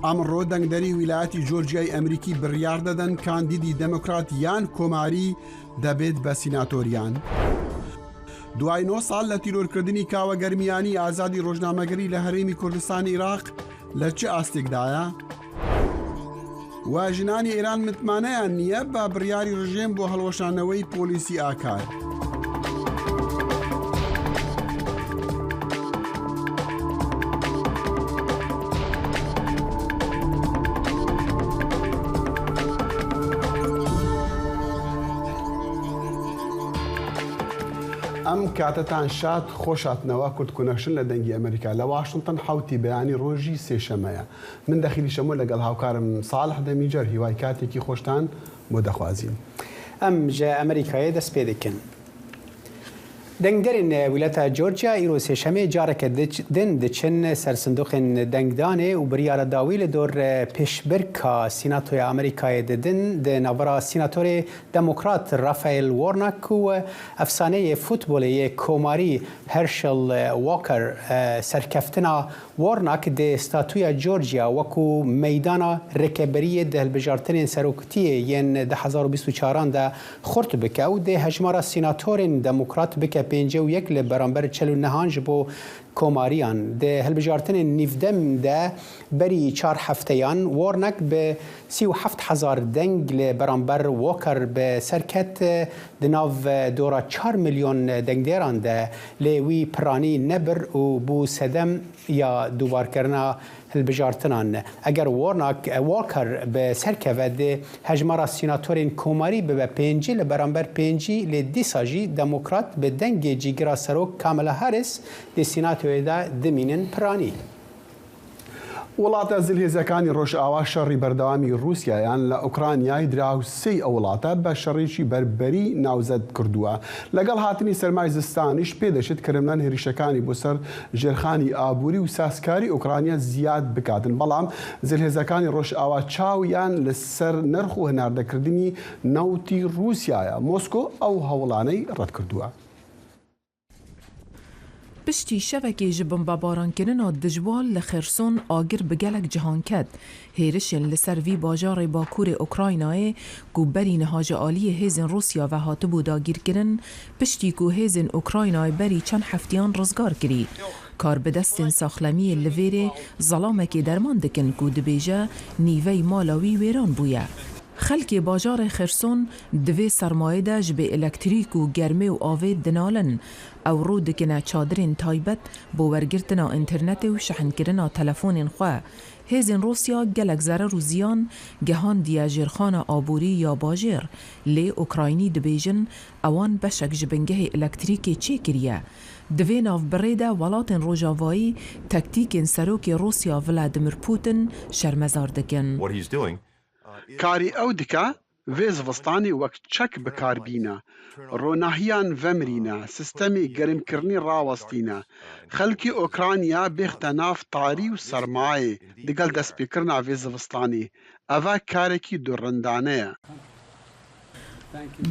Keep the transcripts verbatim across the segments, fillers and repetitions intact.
ئەمڕۆ دەنگدەری ویلایەتی جۆرجیای ئەمریکی بڕیار دەدەن کاندیدی دەموکرات یان کۆماری دەبێت بە سیناتۆریان. دوای نۆ ساڵ لە تیرۆرکردنی کاوە گەرمیانی، ئازادی ڕۆژنامەگەری لە هەرێمی کوردستانی عێراق لە چ ئاستێکدایە؟ و ژنانی ئێران متمانەیان نییە بە بڕیاری ڕژێم بۆ هەڵوەشانەوەی پۆلیسی ئاکار. ئەم کاتەتان شاد، خۆش هاتنەوە کورد کونەکشن لە دەنگی ئەمریکا لە واشنگتن، حەوتی بەیانی ڕۆژی سێشەمەیە. من دەخیلی شەمۆ لەگەڵ هاوکارم ساڵح دەمیجەر هیوای کاتێکی خۆشتان بۆ دەخوازین. ئەم ji Amerîkayê dest pê dikin. Dengderên Wîlata Georgia îro sêşemê careke diç-, din diçin ser sindoqên dengdanê û biryara dawî li dor, e, pêşbirka Sînatoya Amerîkayê didin. Di navbera Sînatorê Demokrat Raphael Warnock û efsaneyê futbolê yê komarî Herschel Walker, e, serkeftina Warnock di statûya Georgia wekû meydana rêkeberiyê di hilbijartinên seroktiyê yên du hezar û bîst û çaran de xurt bike û dê hejmara sînatorên demokrat bike pêncî û yek li beramber çel û nehan ji bo komariyan. Di hilbijartinên nîvdem de berî çar hefteyan Warnock bi sî û heft hezar deng li beramber Walker bi ser ket, di nav dora çar milyon dengdêran de, lê wî piranî nebir û bû sedem ya dûbarkirina hilbijartinan. Eger Warnock, Walker bi ser keve, di hejmara sînatorên komarî bibe pêncî li beramber pêncî, lê dîsa jî demokrat bi dengê cîgira serok Kamala Harris di sînatoyê de dimînin piranî. Welata Zilhêzekani Rojava şerî berdewamî Rûsyayan li Ukraynayê diraw sê ew welata bi şerîkî berberî navzet kirduwe. Legal hatinî sermay zistanîş pê deşit Kremlin hêrişekani bo ser jêrxanî aborî û sazkarî Ukrayna ziyad bikatin. Belam Zilhêzekani Rojava çawiyan li ser nirx û hinardekirdinî newtî Rûsyaya. Mosko ew hewlaney red kirduwe. Piştî şevekê ji bombebaran kirina dijwar li Xerson agir bi gelek cihan ket. Hêrişên li ser vî bajarê bakurê Ukraynayê ku berî niha ji aliyê hêzên Rûsya ve hatibû dagîrkirin, piştî ku hêzên Ukraynayê berî çend heftiyan rizgar kirî. Karbidestên saxlemiyê li vêrê zelamekê derman dikin ku dibêje nîvey mala wî wêran bûye. Xelkê bajarê Xerson di vê sermayê de ji bê elektrîk û germê û avê dinalin. Ew rû dikine çadirên taybet bo wergirtina înternetê û şehinkirina telefonên xwe. Hêzên Rûsya gelek zerer û ziyan gihandiye jêrxana aborî ya bajêr, lê Ukraynî dibêjin ewan beşek ji bingehê elektrîkê çêkiriye. Di vê navbirê de welatên Rojavayî tektîkên Serokê Rûsya Vladimir Putin şermezar dikin. What he's doing Karî ew dike, vê zivistanê wek çek bi kar bîne, ronahiyan vemirîne, sîstemê germkirinê rawestîne, xelkê Ukrayna bêxte nav tarî û sermayê digel destpêkirina vê zivistanê. Ev e karekî durindane ye.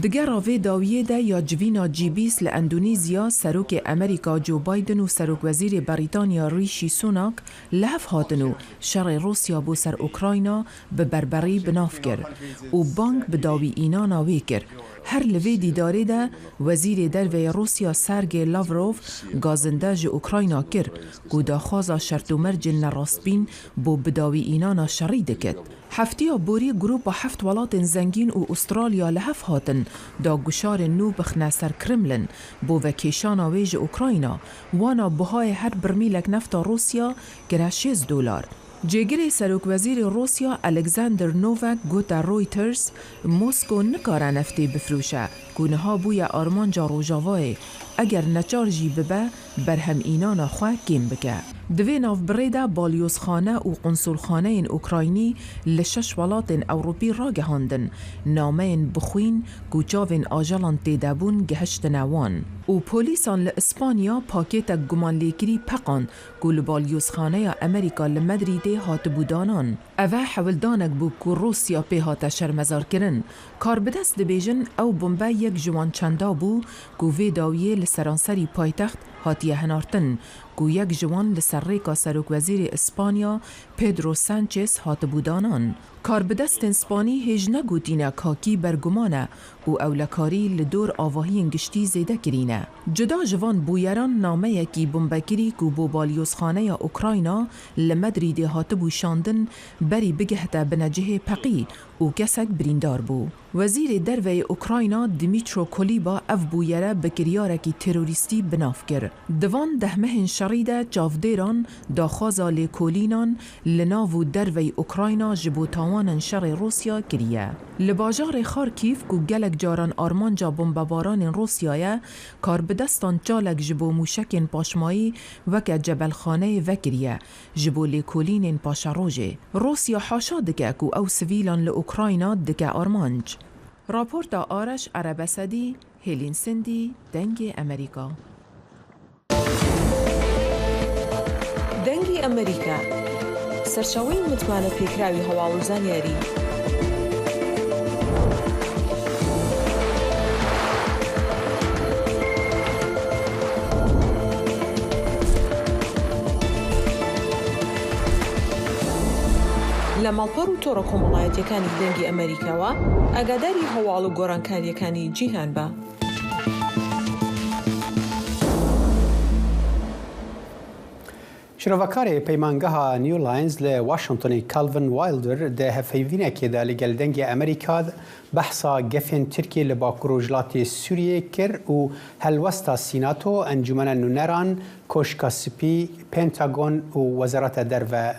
Di gera vê dawiyê de ya civîna G bîst li Endonezya, Serokê Amerîka Joe Biden û Serokwezîrê Berîtanya Rishi Sunak li hev hatin û şerê Rûsya bo ser Ukrayna bi berberî bi nav kir û bang bi dawî înana wê kir. Her li vê dîdarê de Wezîrê Derve yê Rûsya Sergey Lavrov gazinde ji Ukrayna kir ku daxwaza şertomercên nerastbîn bo bidawî înana şerî dikit. Heftiya borî Grupa Heft Welatên Zengîn û Ustralya li hev hatin da guşarên nû bixine ser Kremlin bo vekêşana wê ji Ukrayna, wana buhayê her birmîlek nefta Rûsya kire şêst dolar. Cêgirê Serokwezîrê Rûsya Alexander Novak gote Reuters, Mosko nikare neftê bifroşe, ku niha bûye armanca Rojavayê, eger neçar jî bibe, berhemînana xwe kêm bike. Di vê navbirê de balyozxane û qunsulxaneyên Ukraynî li şeş welatên Ewropî ragihandin, nameyên bixwîn ku çavên ajalan têde bûn gihiştine wan. Û polîsan li Îspanya pakêtek gumanlêkirî peqand ku li balyozxaneya Amerîka li Madrîdê hatibû danan. Ev e hewldanek bû ku Rûsya pê hate şermezarkirin. Karbidest dibêjin ew bombe yek ji wan çenda bû ku vê dawiyê li seranserî paytext hatiye hinartin ku yek ji wan li ser rêka serokwezîrê Îspanya Pedro Sanchez hatibû danan. Karbidestên Spanî hêj negotîne ka kî berguman e û ewlekarî li dor avahiyên giştî zêde kirîne. Cuda ji van bûyeran nameyekî bombekirî ku bo balyozxaneya Ukrayna li Madrîdê hatibû şandin berî bigihte binecihê peqî û kesek birîndar bû. Wezîrê Derve yê Ukrayna Dmytro Kuleba ev bûyere bi kiryarekî terorîstî bi nav kir. Di van deh mehên şerî de çavdêran daxwaza lêkolînan li nav û derveyî Ukrayna ji bo tawanên şerê Rûsya kiriye. Li bajarê Kharkîv ku gelek caran armanca bombebaranên Rûsya ye, karbidestan çalek ji bo mûşekên paşmayî weke cebelxaneyê vekiriye ji bo lêkolînên paşerojê. Rûsya haşa dike ku ew sivîlan li Ukrayna dike armanc. Raporta Areş Erebesedî, Hêlîn Sindî, Dengê Emerîka. دەنگی ئەمریکا، سەرچاوەی متمانە پێکراوی هەواڵ و زانیاری. لە ماڵپەڕ و تۆڕە کۆمەڵایەتیەکانی دەنگی ئەمریکاوە ئاگاداری هەواڵ و گۆڕانکاریەکانی جیهان بە. Şirovekarê Peymangeha New Lines li Washingtonê Calvin Wilder di hevpeyvînekê de li gel Dengê Amerîka behsa gefên Tirkiyê li Bakur Rojhilatê Sûriyê kir û helwesta Sînato, Encûmena Nûneran, Koşka Spî, Pentagon û Wezareta Derve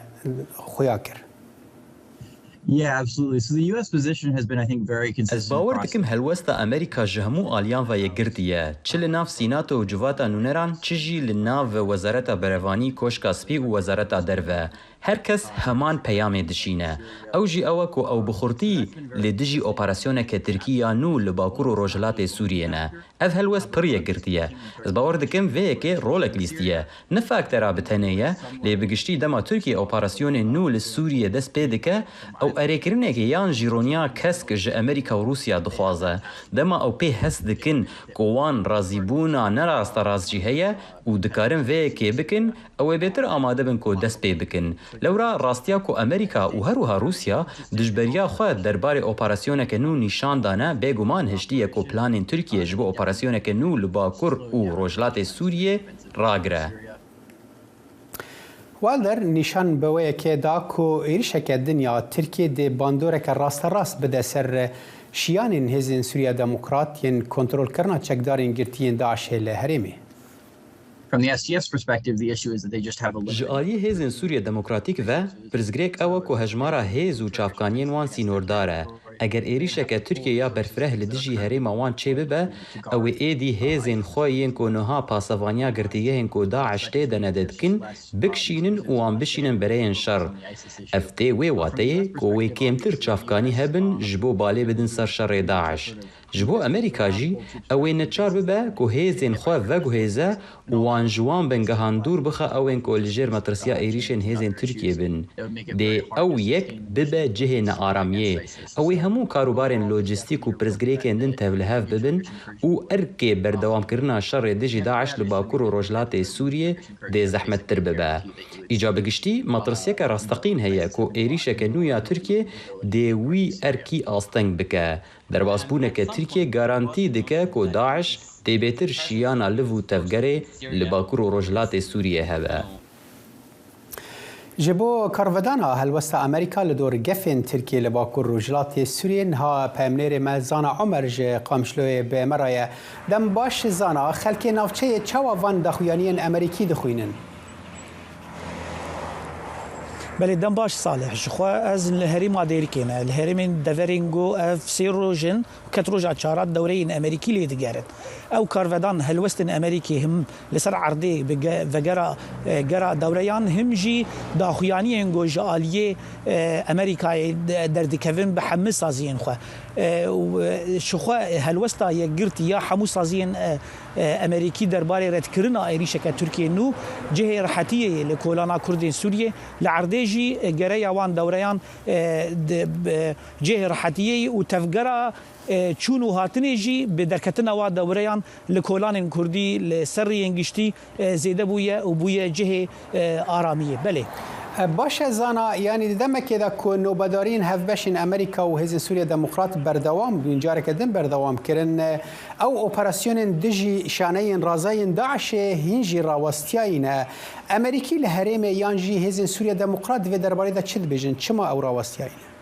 xuya kir. Yeah, absolutely. So the U S position has been, I think, very consistent. Ez bawer dikim helwesta Amerîka ji hemû aliyan ve yekgirtî ye. Çi li nav Sînato û Civata Nûneran, çi jî li nav Wezareta Berevanî, Koşka Spî û Wezareta Derve. Her kes heman peyamê dişîne. Ew jî ew e ku ew bi xurtî li dijî operasyoneke Tirkî ya nû li Bakur û Rojhilatê Sûriyê ne. Ev helwest pir yekgirtî ye. Ez bawer dikim vê yekê rolek lîstiye. Ne faktera bi tenê ye, lê bi giştî dema Tirkiye operasyonên nû li Sûriyê dest pê dike, ew erêkirinekê yan jî roniya kesk ji Amerîka û Rûsya dixwaze. Dema ew pê hest dikin ku wan razîbûna ne rasterast jî heye û dikarin vê yekê bikin, ew ê bêtir amade bin ku dest pê bikin. Lewra rastiya ku Amerîka û her wiha Rûsya dijberiya xwe derbarê operasyoneke nû nîşan dane, bêguman hiştiye ku planên Tirkiye ji bo operasyoneke nû li Bakur û Rojhilatê Sûriyê ragire. Wilder nîşan bi wê yekê da ku êrişeke din ya Tirkiyê dê bandoreke rasterast bide ser şiyanên Hêzên Sûriya Demokrat yên kontrolkirina çekdarên girtî yên DAIŞ'ê li herêmê. From the S D F's perspective, the issue is that they just have a Ji limited aliyê Hêzên Sûriye Demokratîk ve, pirsgirêk ew e ku hejmara hêz û çavkaniyên wan sînordar e. Eger êrîşeke Tirkiye ya berfireh li dijî herêma wan çêbibe, ew ê êdî hêzên xwe yên ku niha pasevaniya girtîgehên ku DAIŞ tê de ne dikin, bikişînin û wan bişînin bereyên şer. Ev tê wê wateyê ku wê kêmtir çavkanî hebin ji bo balê bidin ser şerê DAIŞ. Ji bo Amerîka jî ew ê neçar bibe ku hêzên xwe veguhêze û wan ji wan bingehan dûr bixe, ew ên ku li jêr metirsiya êrîşên hêzên Tirkiyê bin. Dê ew yek bibe cihê nearamiyê. Ew ê hemû karûbarên lojîstîk û pirsgirêkên din tevlihev bibin û erkê berdewamkirina şerê dijî DAIŞ li Bakur û Rojhilatê Sûriyê dê zehmettir bibe. Îca bi giştî metirsiyeke rasteqîn heye ku êrîşeke nû ya Tirkiyê dê wî erkî asteng bike. Derbasbûneke Tirkiyê garantî dike ku DAIŞ dê bêtir şiyana liv û tevgerê li Bakur û Rojhilatê Sûriyê hebe. Ji bo karvedana helwesta Amerîka li dor gefên Tirkiyê li Bakur Rojhilatê Sûriyê, niha peyamnêrê me Zana Omer ji Qamişloyê bi me re ye. Dem baş Zana, xelkê navçeyê çawa van daxuyaniyên Amerîkî dixwînin? Belê, dem baş Salih. Ji xwe ez li herêma Dêrikê me. Li herêmên deverên ku ev sê roj in, ket roja çaran dewreyên Amerîkî lê digerin. Ew karvedan helwestên Amerîkê him li ser erdê bi ge-, vegera, e, gera dewreyan him jî daxuyaniyên ku ji aliyê, e, Amerîkayê de-, derdikevin bi hemî saziyên xwe. E, û, e, ji xwe helwesta yekgirtî ya hemû saziyên, e, e, Amerîkî derbarê redkirina êrîşeke Tirkiyê nû cihê rehetiyê ye li kolana Kurdên Sûriyê. Li erdê jî, e, gereya wan dewreyan, e, di, e, cihê rehetiyê û tevgera, e, çûn û hatinê jî bi derketina wa dewreyan li kolanên kurdî li ser rêyên giştî, e, zêde bûye û bûye cihê, e, aramiyê. Belê. E, baş e, Zana, yanî di demekê de ku nobedariyên hevbeşên Amerîka û Hêzên Sûriya Demokrat berdewam bûn, careke din berdewam kirin, e, ew operasyonên dijî şaneyên razayên DAIŞê hîn jî rawestiyayî ne. Amerîkî li herêmê yan jî Hêzên Sûriya Demokrat di vê derbarê de çi dibêjin? Çima ew rawestiyayî ne?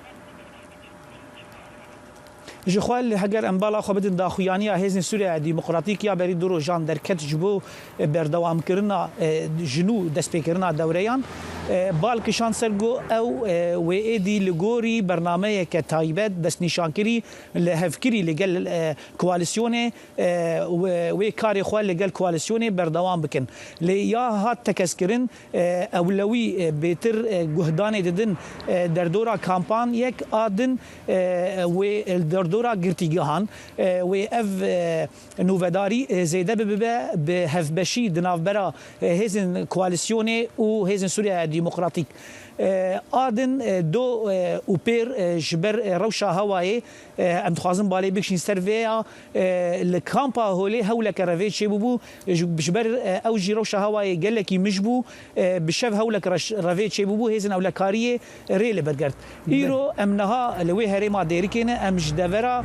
Ji xwe li heger em bala xwe bidin daxuyaniya Hêzên Sûriya Demokratîk ya berî du rojan derket ji bo berdewamkirina, e, ji nû destpêkirina dewreyan, e, bal kişand ser ku ew, e, wê êdî li gorî bernameyeke taybet destnîşankirî li hevkirî li gel, e, koalîsyonê, e, wê, wê karê xwe li gel koalîsyonê berdewam bikin. Lê ya hat tekezkirin, e, ewlewî, e, bêtir, e, guhdanê didin, e, derdora kampan yek a din, e, wê li derdora girtîgehan, e, wê ev, e, nûvedarî, e, zêde bibe bi hevbeşî di navbera, e, hêzên koalîsyonê û Hêzên Sûriya Demokratîk. E, a din, e, do, e, û pêr, e, ji ber, e, rewşa hewayê, e, em dixwazin balê bikişîn ser vê ya, e, li kampa Holê hewleke revê çêbûbû, ji, ji ber, e, ew jî rewşa hewayê gelekî mij bû, e, bi şev hewlek reş-, revê çêbûbû, hêzên ewlekariyê rê li ber girt. Îro em niha li wê herêma Dêrikê ne, em ji devera,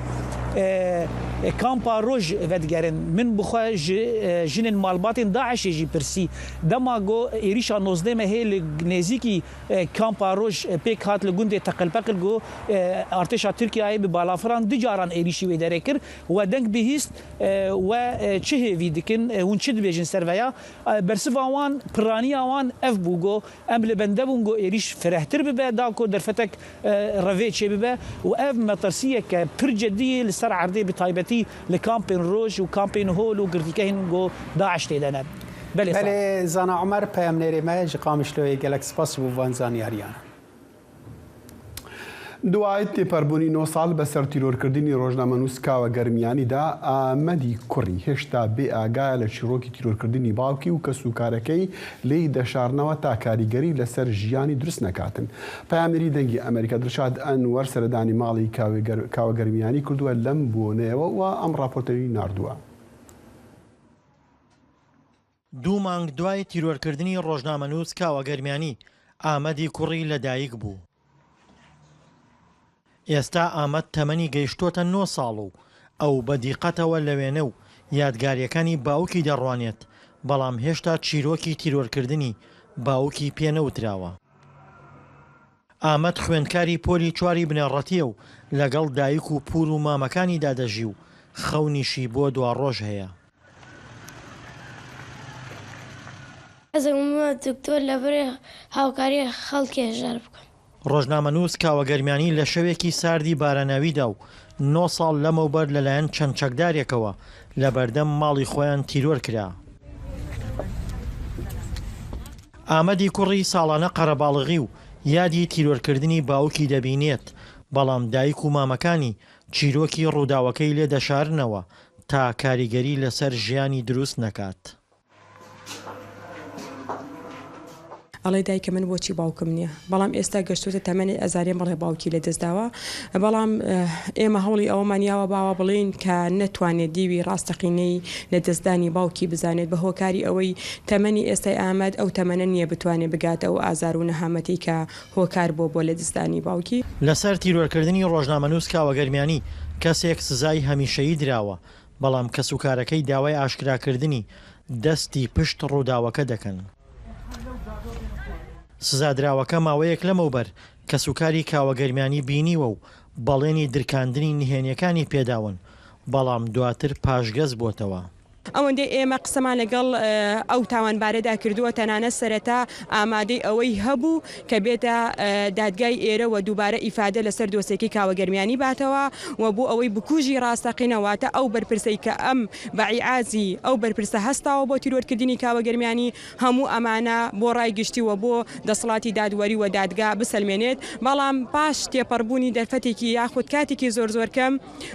e, e, kampa Roj vedigerin. Min bi xwe ji, e, jinên malbatên DAIŞê jî pirsî. Dema ku êrîşa nozdeh mehê li nêzîkî, e, kampa Roj, e, pêk hat li gundê Teqilpeqil ku, e, artêşa Tirkiyeyê bi balafiran du caran êrîşî wê derê kir. We deng bihîst, e, we, e, çi hêvî dikin, e, hûn çi dibêjin ser veya? E, bersiva wan, piraniya wan ev bû ku em li bende bûn ku êrîş firehtir bibe, da ku derfetek, e, revê çêbibe û ev metirsiyeke pir cidî ye li ser erdê, bi taybetî li kampên Roj û kampên Hol û girtîgehên ku DAIŞ tê de ne. Belê, Belê, Zana Omer, peyamnêrê me ji Qamişloyê, gelek spas bo van zanyariyan. Duayê têperbûnî nod sal be ser tîrorkirdinî rojnamenûs Kawe Germiyanî de, Amedî Kurî hêşta bê agah e li çîrokî tîrorkirdinî bawkî û kesûkarekey lê yî de şarin e, ta karîgerî li ser jiyanî dirust nekatin. Peyamnêrî Dengê Amerîka Dilşad Enwer seredanî malê Kawe Ger-, Kawe Germiyanî kirduwe lem bi woneyê we û em raportê wî narduwe. دوو مانگ دوای تیرۆرکردنی ڕۆژنامەنووس کاوە گەرمیانی، ئامەدی کوڕی لەدایک بوو. ئێستا ئامەد تەمەنی گەیشتۆتە نۆ ساڵ و ئەو بە دیقەتەوە لە وێنە و یادگارییەکانی باوکی دەڕوانێت، بەڵام هێشتا چیرۆکی تیرۆرکردنی باوکی پێ نەوتراوە. ئامەد خوێندکاری پۆلی چواری بنەڕەتییە و لەگەڵ دایک و پوور و مامەکانیدا دەژی و خەونیشی بۆ دواڕۆژ هەیە. Ez ê bûme doktor, li vir hawkariyê xelkê hişyar bikim. ڕۆژنامەنووس کاوە گەرمیانی لە شەوێکی ساردی باراناویدا و نۆ ساڵ لەمەوبەر لەلایەن چەند چەکدارێکەوە لە بەردەم ماڵی خۆیان تیرۆر کرا. ئامەدی کوڕی ساڵانە قەرەباڵغی و یادی تیرۆرکردنی باوکی دەبینێت، بەڵام دایک و مامەکانی چیرۆکی ڕووداوەکەی لێ دەشارنەوە تا کاریگەری لەسەر ژیانی دروست نەکات. ئەڵێ دایکە من بۆچی باوکم نییە؟ بەڵام ئێستا گەشتوتە تەمەنێ ئەزانێ بەڵێ باوکی لە دەستداوە. بەڵام، ئێ، ئێمە هەوڵی ئەوەمان یاوە باوە بڵێین کە نەتوانێت دیوی ڕاستەقینەی لە دەستدانی باوکی بزانێت، بە هۆکاری ئەوەی تەمەنی ئێستای ئامەد ئەو تەمەنە نییە بتوانێت بگاتە ئەو ئازار و نەهامەتی کە هۆکار بۆ، بۆ لە دەستدانی باوکی. لەسەر تیرۆرکردنی ڕۆژنامەنووس کاوە گەرمیانی کەسێک سزای هەمیشەیی دراوە، بەڵام کەسوکارەکەی داوای ئاشکراکردنی دەستی پشت ڕووداوەکە دەکەن. سزادراوەکە ماوەیەک لەمەوبەر کەسوکاری کاوە گەرمیانی بینیوە و بەڵێنی درکاندنی نهێنیەکانی پێداون، بەڵام دواتر پاشگەز بۆتەوە. ئەوەندەی ئێمە قسەمان لەگەڵ، ئێ، ئەو تاوانبارەدا کردووە، تەنانەت سەرەتا ئامادەی ئەوەی هەبوو کە بێتە، ئێ، دادگای ئێرە و دووبارە ئیفادە لەسەر دۆسیەکەی کاوە گەرمیانی باتەوە و بۆ ئەوەی بکوژی ڕاستەقینە، واتە ئەو بەرپرسەی کە ئەم بە عیعازی ئەو بەرپرسە هەستاوە بۆ تیرۆرکردنی کاوە گەرمیانی، هەموو ئەمانە بۆ ڕای گشتی و بۆ دەسەڵاتی دادوەری و دادگا بسەلمێنێت. بەڵام پاش تێپەڕبوونی دەرفەتێکی یاخود کاتێکی زۆر زۆر کەم،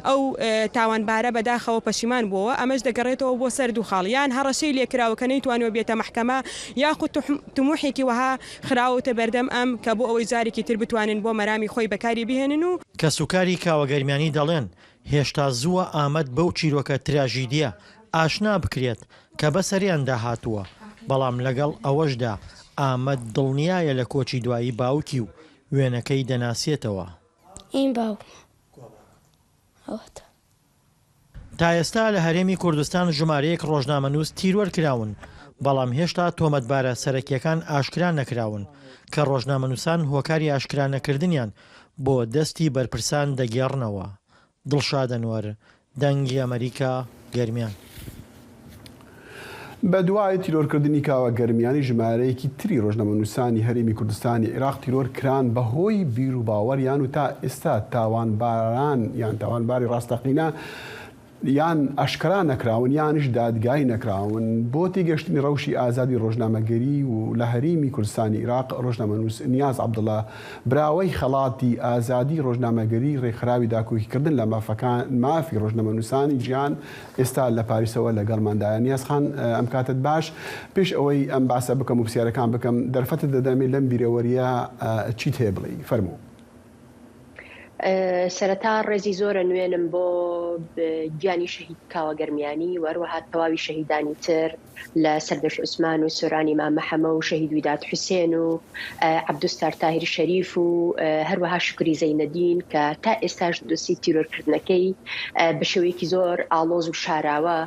ئەو، ئێ، تاوانبارە بەداخەوە پەشیمان بووەوە. ئەمەش دەگەڕێتەوە بۆ سەر دوو خاڵ، یان هەڕەشەی لێکراوە کە نەیتوانوە بێتە مەحکەمە، یاخود تحم-، تموحێکی وەها خراوەتە بەردەم ئەم کە بۆ ئەوەی جارێکی تر بتوانن بۆ مەرامی خۆی بەکاری بهێنن و کەسوکاری کاوە گەرمیانی دەڵێن هێشتا زووە ئامەد بەو چیرۆکە تراژیدیە ئاشنا بکرێت کە بەسەریاندا هاتووە، بەڵام لەگەڵ ئەوەشدا ئامەد دڵنیایە لە کۆچی دوایی باوکی و وێنەکەی دەناسێتەوە. این باوکمە. ئەوەتە. تا ئێستا لە هەرێمی کوردستان ژمارەیەک ڕۆژنامەنووس تیرۆر کراون، بەڵام هێشتا تۆمەتبارە سەرەکیەکان ئاشکرا نەکراون کە ڕۆژنامەنووسان هۆکاری ئاشکرا نەکردنیان بۆ دەستی بەرپرسان دەگێڕنەوە. دڵشاد ئەنوەر، دەنگی ئەمریکا، گەرمیان. بە دوای تیرۆرکردنی کاوە گەرمیانی، ژمارەیەکی تری ڕۆژنامەنووسانی هەرێمی کوردستانی عێراق تیرۆر کران بەهۆی بیر و باوەریان و تا ئێستا تاوانباران یان تاوانباری ڕاستەقینە یان ئاشکرا نەکراون یانیش دادگای نەکراون. بۆ تێگەشتنی ڕەوشی ئازادی ڕۆژنامەگەری و لە هەرێمی کوردستانی عێراق، ڕۆژنامەنووس نیاز عەبدوڵا، براوەی خەڵاتی ئازادی ڕۆژنامەگەری، ڕێکخراوی داکۆکیکردن لە مافەکان، مافی ڕۆژنامەنووسانی جیهان، ئێستا لە پاریسەوە لەگەڵماندایە. نیاز خان، ئەم کاتت باش. پێش ئەوەی ئەم باسە بکەم و پرسیارەکان بکەم، دەرفەتت دەدەمێ لەم بیرەوەریە، ئە، چیت هەیە بڵێی؟ فەرموو. ئە، سەرەتا ڕێزی زۆرە نوێنم بۆ، ب-، گیانی شەهید کاوە گەرمیانی و هەروەها تەواوی شەهیدانی تر لە سەردەشت عوسمان و سۆرانی مام محەمە و شەهید ویداد حوسێن و، ئە، عەبدوستار تاهیر شەریف و، ئە، هەروەها شوکری زەینەدین کە تا ئێستاش دۆسی تیرۆرکردنەکەی، ئە، بە شێوەیەکی زۆر ئاڵۆز و شاراوە،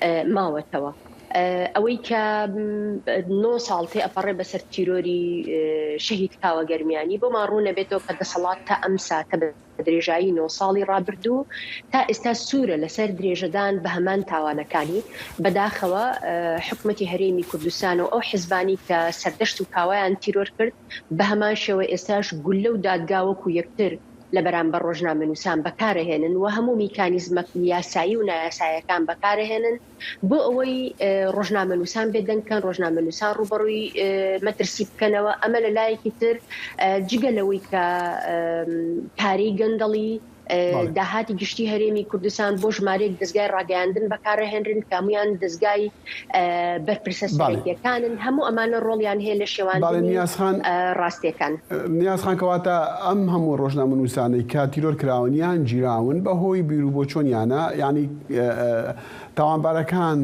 ئە، ماوەتەوە. ئە، ئەوەی کە، م، نۆ ساڵ تێ ئەپەڕێ بەسەر تیرۆری، ئە، شەهید کاوە گەرمیانی، بۆمان ڕوو نەبێتەوە کە دەسەڵات تا ئەم ساتە بە درێژایی نۆ ساڵی ڕابردوو تا ئێستا سوورە لەسەر درێژەدان بە هەمان تاوانەکانی. بەداخەوە، ئە، حکومەتی هەرێمی کوردستان و ئەو حیزبانی کە سەردەشت و کاوایان تیرۆر کرد، بە هەمان شێوە ئێستاش گوللە و دادگا وەکو یەکتر لە بەرامبەر ڕۆژنامەنووسان بەکارەهێنن و هەموو میکانیزمە یاسایی و نایاسایەکان بەکارەهێنن بۆ ئەوەی، ئە، ڕۆژنامەنووسان بێدەنگ کەن، ڕۆژنامەنووسان ڕوبەڕووی، ئە، مەترسی بکەنەوە. ئەمە لە لایەکی تر، ئە، جگە لەوەی کە، ئەم، پارەی گەندەڵی، ئە، بەڵێ. داهاتی گشتی هەرێمی کوردستان بۆ ژمارەیەک دەستگای ڕاگەیاندن بەکارەهێنرن کە هەمویان دەستگای، ئە، بەرپرسە بەڵێ. سەرەکیەکانن. هەموو ئەمانە ڕۆڵیان هەیە لە بەڵێ، شێواندنی، نیاز خان، ئە، ڕاستیەکان. نیاز خان، کەواتە ئەم هەموو ڕۆژنامەنووسانەی کە تیرۆر کراون یان گیراون بەهۆی بیر و بۆچوونیانە، یعنی، ئە، ئە، تاوانبارەکان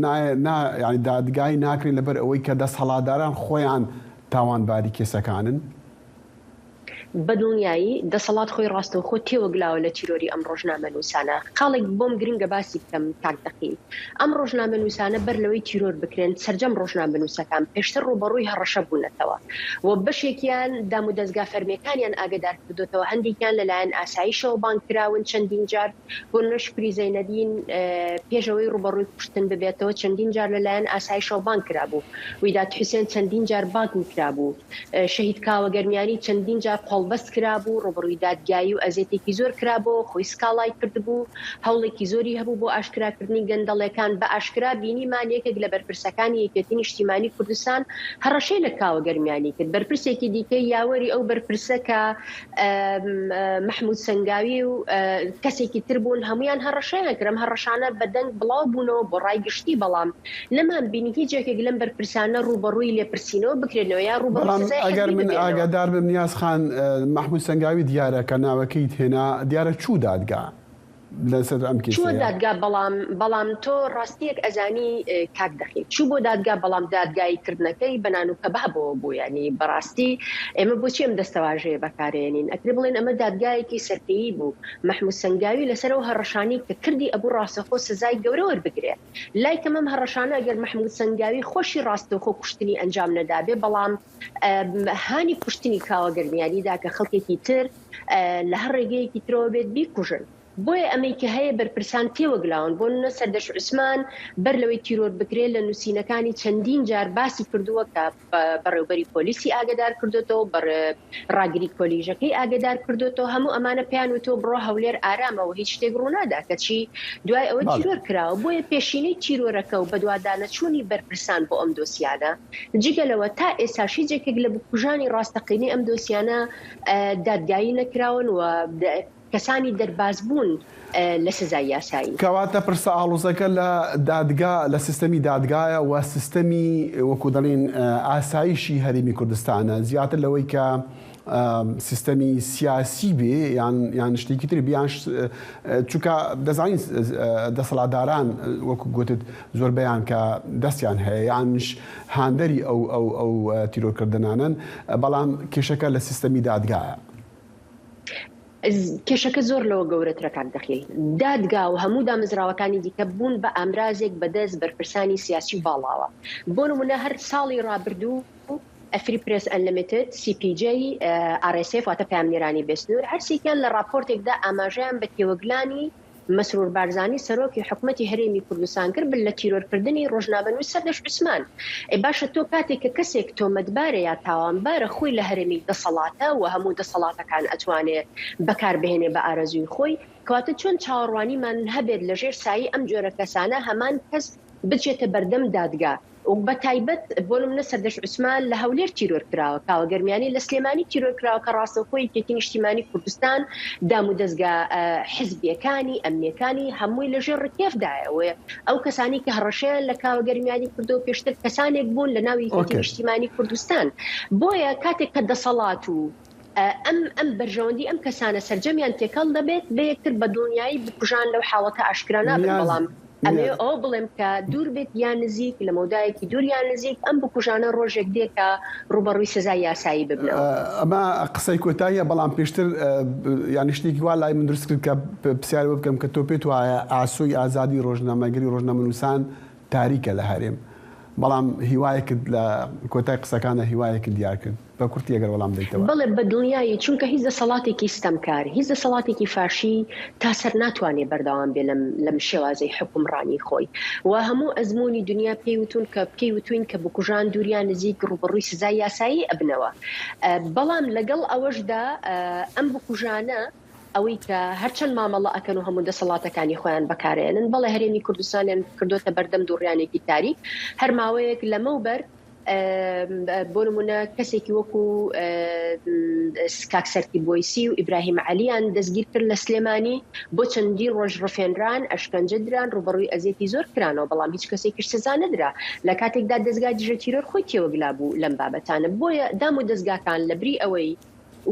نا-، نا-، یعنی دادگای ناکرێن لەبەر ئەوەی کە دەسەڵاتداران خۆیان تاوانباری کێسەکانن؟ بە دڵنیایی دەسەڵات خۆی ڕاستەوخۆ تێوەگلاوە لە تیرۆری ئەم ڕۆژنامەنووسانە. خاڵێک بۆم گرنگە باسی بکەم، کاک دەقی. ئەم ڕۆژنامەنووسانە بەر لەوەی تیرۆر بکرێن، سەرجەم ڕۆژنامەنووسەکان پێشتر ڕوبەڕووی هەڕەشە بوونەتەوە و بەشێکیان دام و دەستگا فەرمیەکانیان ئاگادار کردوتەوە، هەندێکیان لەلایەن ئاسایشەوە بانگ کراون چەندین جار. بۆ نمونە شکری زەینەدین، ئە، پێشەوەی ڕوبەڕووی کوشتن ببێتەوە، چەندین جار لەلایەن ئاسایشەوە بانگ کرابوو. ویداد حوسێن چەندین جار بانگی کرابوو. ئە، شەهید کاوە گەرمیانی چەندین جار قۆڵبەست کرابوو، ڕوبەڕووی دادگایی و ئەزێتێکی زۆر کرابوو، خۆی سکاڵای کردبوو، هەوڵێکی زۆری هەبوو بۆ ئاشکراکردنی گەندەڵەکان. بە ئاشکرا بینیمان یەکێک لە بەرپرسەکانی یەکێتی نیشتیمانی کوردستان هەڕەشەی لە کاوە گەرمیانی کرد. بەرپرسێکی دیکە یاوەری ئەو بەرپرسە کە، ئەم، ئە، مەحموود سەنگاوی و، ئە، کەسێکی تر بوون، هەمویان هەڕەشەیان کرد. ئەم هەڕەشانە بە دەنگ بڵاو بوونەوە بۆ ڕای گشتی، بەڵام نەمان بینی هیچ یەکێک لەم بەرپرسانە ڕوبەڕووی لێپرسینەوە بکرێنەوە یا ڕوبەڕووی بەڵام سزای ئەگەر حەتمی من ببێنەوە. ئاگادار بم، نیاز خان، ئە، مەحموود سەنگاوی دیارە کە ناوەکەی تێنا، دیارە چوو دادگا لەسەر ئەم چووە کێسەیە. دادگا، بەڵام، بەڵام تۆ ڕاستیەک ئەزانی، ئە، کاک دەخی چوو بۆ دادگا، بەڵام دادگایی کردنەکەی بەنان و کەبابەوە بوو. یعنی بەڕاستی ئێمە بۆچی ئەم دەستەواژەیە بەکارێنین؟ ئەکرێ بڵێن ئەمە دادگایەکی سەرپێیی بوو. مەحموود سەنگاوی لەسەر ئەو هەڕەشانی کە کردی ئەبوو ڕاستەخۆ سزای گەورە وەربگرێ. لای کەم ئەم هەڕەشانە ئەگەر مەحموود سەنگاوی خۆشی ڕاستەخۆ کوشتنی ئەنجام نەدابێ، بەڵام، ئەم، هانی کوشتنی کاوە گەرمیانیدا کە خەڵکێکی تر، ئە، لە هەر ڕێگەیەکی ترەوە بێت بیکوژن. بۆیە ئەمەی کە هەیە بەرپرسان تێوەگلاون. بۆ نمونە سەردەشت عوسمان بەر لەوەی تیرۆر بکرێت لە نووسینەکانی چەندین جار باسی کردووە کە بە-، بەڕێوبەری پۆلیسی ئاگادار کردوتەوە، بەڕێ-، ڕاگری کۆلیژەکەی ئاگادار کردوتەوە. هەموو ئەمانە پێیان وتووە بڕۆ هەولێر ئارامەوە، هیچ شتێک ڕوونادا، کەچی دوای ئەوە بەڵێ. تیرۆر کراوە. بۆیە پێشینەی تیرۆرەکە و بەدوادانەچوونی بەرپرسان بۆ ئەم دۆسیانە، جگە لەوە تا ئێستاش هیچ یەکێک لە بکوژانی ڕاستەقینەی ئەم دۆسیانە، ئە، دادگایی نەکراون و د-، کەسانی دەربازبوون، ئە، لە سزای یاسایی. کەواتە پرسە ئاڵۆزەکە لە دادگا، لە سیستەمی دادگایە و سیستەمی، وەکو دەڵێن، ئە، ئاسایشی هەرێمی کوردستانە، زیاتر لەوەی کە، ئە، سیستەمی سیاسی بێ یان، یان شتێکی تر بێ، یان ش-، ئە، چونکە دەزانین، ئە، دەسەڵاتداران، وەکو گوتت، زۆربەیان کە دەستیان هەیە، یان ش-، هاندەری ئەو، ئەو، ئەو، ئە، تیرۆرکردنانن، بەڵام کێشەکە لە سیستەمی دادگایە. کێشەکە زۆر لەوە گەورەترە، کاک دەخیل. دادگا و هەموو دامەزراوەکانی دیکە بوون بە ئامرازێک بەدەست بەرپرسانی سیاسی و باڵاوە. بۆ نمونە، هەر ساڵی ڕابردوو ئەفری پرێس ئەنلیمیتد، سی پی جی، ئە، ئار ئێس ئێف، واتە پامنێرانی بێسنوور، هەرسێکیان لە راپۆرتێکدا ئاماژەیان بە تێوەگلانی مەسرور بارزانی، سەرۆکی حکومەتی هەرێمی کوردستان کرد، بن لە تیرۆرکردنی ڕۆژنامەنووس سەردەشت عوسمان. ئێ باشە، تۆ کاتێک کە کەسێک تۆمەتبارە یا تاوانبارە، خۆی لە هەرێمی دەسەڵاتە و هەموو دەسەڵاتەکان ئەتوانێ بەکار بهێنێ بە ئارەزووی خۆی، کەواتە چۆن چاوەڕوانیمان هەبێت لە ژێر سایی ئەم جۆرە کەسانە هەمان کەس بچێتە بەردەم دادگا؟ و بە تایبەت بۆ نمونە سەردەشت عوسمان لە هەولێر تیرۆر کراوە، کاوە گەرمیانی لە سلێمانی تیرۆر کراوە کە ڕاستەوخۆ یەکێتی نیشتیمانی کوردستان دام و دەستگا، ئە، حزبیەکانی، ئەمنیەکانی هەمووی لە ژێر ڕکێفدایە. و ئەو کەسانی کە هەڕەشەیان لە کاوە گەرمیانی کردو پێشتر کەسانێک بوون لە ناو یەکێتی نیشتیمانی کوردستان. بۆیە کاتێک کە دەسەڵات و، ئە، ئەم، ئەم بەرژەوەندی ئەم کەسانە سەرجەمیان تێکەڵ دەبێت، بە یەکتر بە دڵنیایی بکوژان لەو حاڵەتە ئاشکرا نابن. بەڵام ئەمەوێ ئەوە بڵێم کە دوور بێت یان نزیک، لە مەودایەکی دوور یان نزیک، ئەم بکوژانە ڕۆژێک دێ کە ڕوبەڕووی سزای یاسایی ببنەوە. ئە، ئەمە قسەی کۆتاییە، بەڵام پێشتر، ئە، یانی شتێکی وا لای من دروست کرد کە پ-، پرسیار بۆ بکەم کە تۆ پێت وایە ئاسۆی ئازادی ڕۆژنامەگەری، ڕۆژنامەنووسان تاریکە لە هەرێم. بەڵام هیوایەکت لە کۆتای قسەکانە هیوایەکت دیار کرد. بە کورتی ئەگەر وەڵام بدەیتەوە. بەڵێ، بە دڵنیایی، چونکە هیچ دەسەڵاتێکی ستەمکار، هیچ دەسەڵاتێکی فاشی تا سەر ناتوانێ بەردەوام بێ لەم، لەم شێوازەی حکومڕانی خۆی. و هەموو ئەزموونی دنیا پێی وتون کە، پێی وتوین کە بکوژان دوور یان نزیک ڕوبەڕووی سزای یاسایی ئەبنەوە. ئە، بەڵام لەگەڵ ئەوەشدا، ئە، ئەم بکوژانە ئەوەی کە هەرچەند مامەڵە ئەکەن و هەموو دەسەڵاتەکانی خۆیان بەکارێنن، بەڵێ هەرێمی کوردستانیان کردوتە بەردەم دووڕیانێکی تاریک. هەر ماوەیەک لەمەوبەر، ئە، بۆ نمونە کەسێکی وەکو، ئە، کاک سەرتی بۆیسی و ئیبراهیم عەلیان دەستگیر کرد لە سلێمانی، بۆ چەندین ڕۆژ ڕفێنران، ئەشکەنجە دران، ڕوبەڕووی ئەزیەتی زۆر کرانەوە، بەڵام هیچ کەسێکیش سزا نەدرا. لە کاتێکدا دەستگای دژە تیرۆر خۆی تێوەگلا بوو لەم بابەتانە. بۆیە دام و دەستگاکان لە بری ئەوەی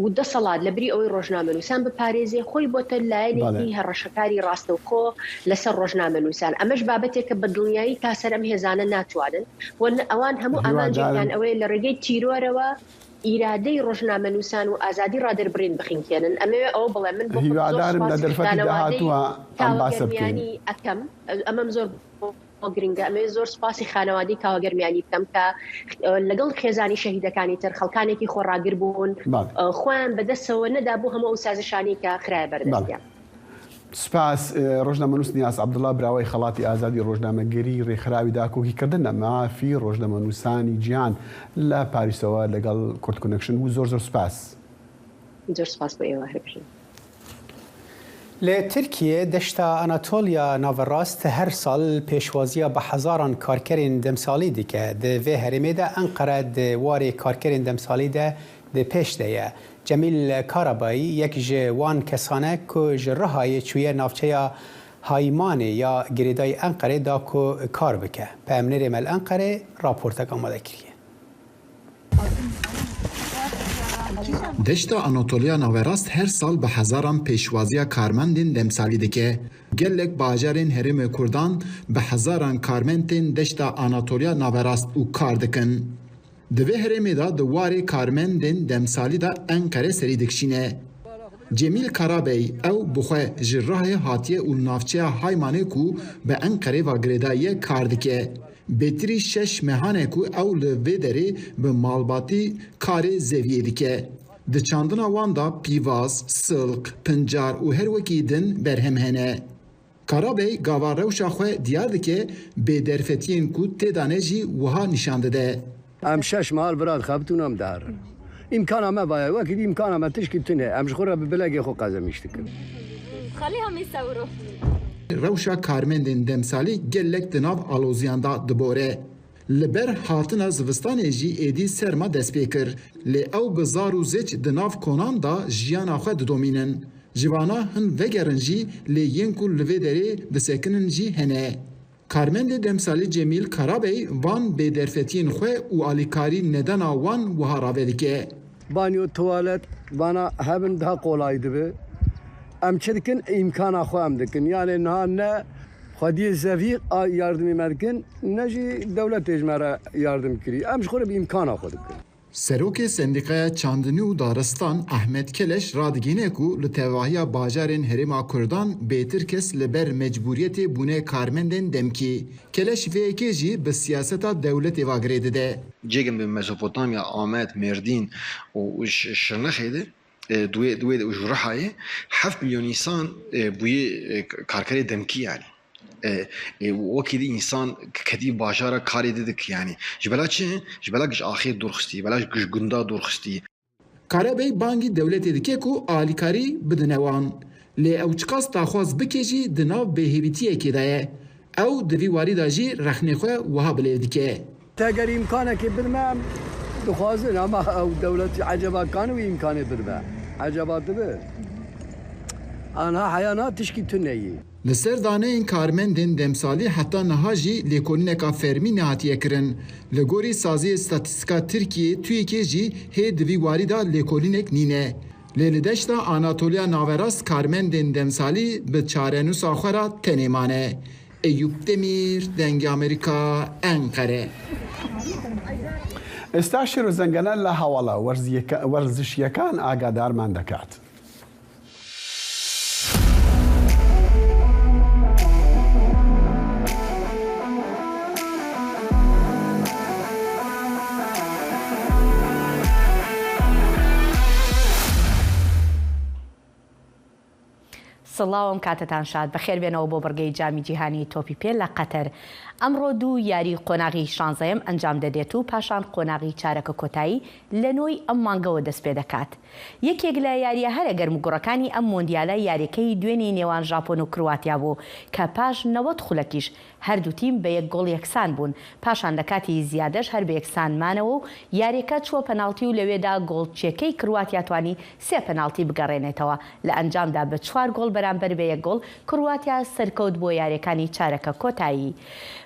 و دەسەڵات لە بری ئەوەی ڕۆژنامەنووسان بپارێزێ، خۆی بۆتە لایەنێکی هەڕەشەکاری ڕاستەوخۆ لەسەر ڕۆژنامەنووسان. ئەمەش بابەتێکە بە دڵنیایی تا سەر ئەم هێزانە ناتوانن. و ئەوان هەموو ئامانجێکیان ئەوەیە لە ڕێگەی تیرۆرەوە ئیرادەی ڕۆژنامەنووسان و ئازادی ڕادەربڕین بخینکێنن. ئەمەوێ ئەوە بڵێ، من بۆ خۆم زۆر سوپاسی خانەوادەی کاوەگەرمیانی ئەکەم. ئەمەم زۆر بۆ گرنگە. ئەمەوێ زۆر سوپاسی خانەوادەی کاوەگەرمیانی بکەم کە لەگەڵ خێزانی شەهیدەکانی تر خەڵکانێکی خۆڕاگر بوون، خۆیان بەدەستەوە نەدا بۆ هەموو ئەو سازشانەی کە خرایە بەردەستیان. سوپاس. ڕۆژنامەنووس نیاز عەبدوڵا، براوەی خەڵاتی ئازادی ڕۆژنامەگەری، ڕێکخراوی داکۆکیکردنە مافی ڕۆژنامەنووسانی جیهان لە پاریسەوە لەگەڵ کورد کونەکشن بوو. زۆر زۆر سوپاس. زۆر سوپاس بۆ ئێوە، هەر بژین. Li Tirkiyê deşta Anatoliya Naverast her sal pêşwaziya bi hezaran karkerên demsalî dike. Di vê herêmê de Enqere di warê karkerên demsalî de di pêş de ye. Cemîl Karabayî yek ji wan kesan e ku ji Rihayê çûye navçeya Haymanê ya girêdayî Enqerê da ku kar bike. Peyamnêrê me li Enqerê raportek amade kiriye. Deşta Anatoliya Naverast her sal bi hezaran pêşwaziya karmendên demsalî dike. Gelek bajarên herêmê Kurdan bi hezaran karmend tên deşta Anatoliya Naverast û kar dikin. Di vê herêmê de di warê karmendên demsalî de Enqere serî dikişîne. Cemîl Karabey, ew bi xwe ji Rihayê hatiye û li navçeya Haymanê ku bi Enqerê ve girêdayî ye kar dike. Bêtirî şeş mehan e ku ew li vê derê bi malbatî karê zeviyê dike. Di çandina wan de pîvaz, silq, pincar û her wekî din berhem hene. Karabey gava rewşa xwe diyar dike, bêderfetiyên ku tê de ne jî wiha nîşan dide. Em şeş mehal vira dixebitin û em diherin. Îmkana me vaye wekî dî îmkana me tişkî tune. Em ji xwe re bi bilekê xwe qezemîş dikin. Xalî hemî sewro. Rewşa karmendên demsalî gelek di nav aloziyan de dibore. Li ber hatina zivistanê jî êdî serma dest pê kir. Lê ew bi zar û zêç di nav konan de jiyana xwe didomînin. Ji vana hin vegerin jî, lê yên ku li vê derê disekinin jî hene. Karmendê demsalî Cemîl Karabey van bêderfetiyên xwe û alîkarî nedana wan wiha rave dike. Banyo, tuwalet, vana hebin daha kolay dibe. Em çi dikin? Îmkana xwe em dikin. Yanê niha ne xwediyê zevî a yardimê me dikin, ne jî dewletê ji me re yardim kirî. Em ji xwe re bi îmkana xwe dikin. Serokê Sendîqaya Çandinî û Daristan Ehmed Keleş radigihîne ku li tevahiya bajarên Herêma Kurdan bêtir kes li ber mecbûriyetê bûne karmendên demkî. Keleş vê yekê jî bi siyaseta dewletê ve girê dide. Cêgin bi Mezopotamya, Amed, Mêrdîn û Ş-, Şirnexê de, e, duwê, duwê de û ji Rihayê heft milyon însan, e, bûye, e, k-, karkerê demkî yanî. E, e, wekî dî însan k-, ketî bajara karê didikî yanî. Ji bela çi? Ji bela giş axê dûr xistî, ji bela giş gunda dûr xistî. Karabey bangî dewletê dike ku alîkarî bidine wan. Lê ew çiqas daxwaz bike jî di nav bêhêvîtiyekê de ye. Ew di vî warî de jî rexnê xwe wiha bilêv dike. Teger îmkanekê bidime, em dixwazin, ama ew dewlet eceba kan wî îmkanê bidime? Eceba dibe? Anha heya niha tişkî tune yî. Li ser daneyên karmendên demsalî heta niha jî lêkolîneka fermî nehatiye kirin. Li gorî Saziyê Statîstîka Tirkiyê, TÜİKê jî hê di vî warî de lêkolînek nîne. Lê li deşta Anatoliya Naverast karmendên demsalî bi çarenûsa xwe re tenê mane. Eyûp Demîr, Dengê Amerîka, Enqere. ئێستا شیر و زەنگەنە لە هەواڵە وەرزیەکە-، وەرزشیەکان ئاگادارمان دەکات. سڵاوم، کاتتان شاد. بەخێر بێنەوە بۆ بڕگەی جامی جیهانی تۆپی پێ لە قەتەر. ئەمڕۆ دوو یاری قۆناغی شانزەیەم ئەنجام دەدێت و پاشان قۆناغی چارەکە کۆتایی لە نۆی ئەم مانگەوە دەست پێ دەکات. یەکێک لە یاریە هەرە گەرم و گوڕەکانی ئەم مۆندیالە یاریەکەی دوێنی نێوان ژاپۆن و کرواتیا بوو کە پاش نەوەد خولەکیش هەردوو تیم بە یەک گۆڵ یەکسان بوون. پاشان لە کاتی زیادەش هەر بە یەکسان مانەوە و یاریەکە چووە پەناڵتی و لەوێدا گۆڵچیەکەی کرواتیا توانی سێ پەناڵتی بگەڕێنێتەوە. لە ئەنجامدا بە چوار گۆڵ بەرامبەر بە یەک گۆڵ کرواتیا سەرکەوت بۆ یاریەکانی چارەکە کۆتایی.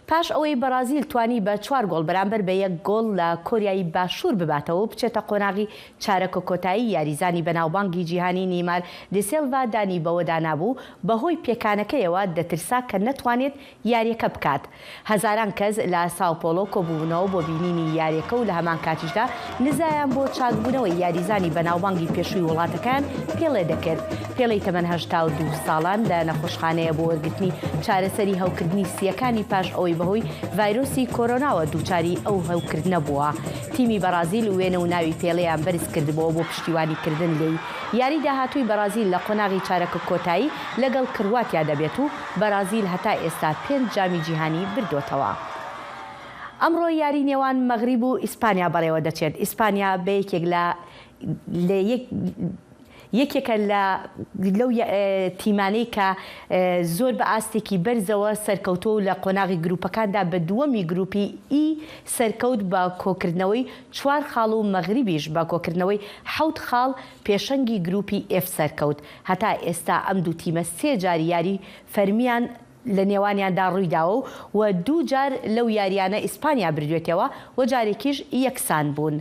پاش ئەوەی بەرازیل توانی بە چوار گۆڵ بەرامبەر بە یەک گۆڵ لە کۆریای باشوور بباتەوە و بچێتە قۆناغی چارەکە کۆتایی، یاریزانی بەناوبانگی جیهانی نیمار دسێلڤا دانی بەوەدا نابوو، بەهۆی پێکانەکەیەوە دەترسا کە نەتوانێت یاریەکە بکات. هەزاران کەس لە ساو پۆلۆ کۆبوونەوە بۆ بینینی یاریەکە و لە هەمان کاتیشدا نزایان بۆ چاکبوونەوەی یاریزانی بەناوبانگی پێشووی وڵاتەکەیان پێڵێ دەکرد. پێڵەی تەمەن هەشتا و دوو ساڵان لە نەخۆشخانەیە بۆ وەرگرتنی چارەسەری هەوکردنی سیەکانی پاش ئەوەی بەهۆی ڤایرۆسی کۆرۆناوە دووچاری ئەو هەوکردنە بووە. تیمی بەرازیل وێنە و ناوی پێڵەیان بەرز کردبووە بۆ پشتیوانی کردن لێی. یاری داهاتووی بەرازیل لە قۆناغی چارەکە کۆتایی لەگەڵ کرواتیا دەبێت و بەرازیل هەتا ئێستا پێنج جامی جیهانی بردوتەوە. ئەمڕۆ یاری نێوان مەغریب و ئیسپانیا بەڕێوە دەچێت. ئیسپانیا بە یەکێک لە، لە یەک، یەکێکە لە، لەو یە-، ئێ، تیمانەی کە، ئێ، زۆر بە ئاستێکی بەرزەوە سەرکەوتووە و لە قۆناغی گروپەکاندا بە دووەمی گروپی ئی سەرکەوت بە کۆکردنەوەی چوار خاڵ و مەغریبیش بە کۆکردنەوەی حەوت خاڵ پێشەنگی گروپی ئێف سەرکەوت. هەتا ئێستا ئەم دوو تیمە سێ جار یاری فەرمیان لە نێوانیاندا ڕوویداوە و، و دوو جار لەو یاریانە ئیسپانیا بردوێتەوە و جارێکیش یەکسان بوون.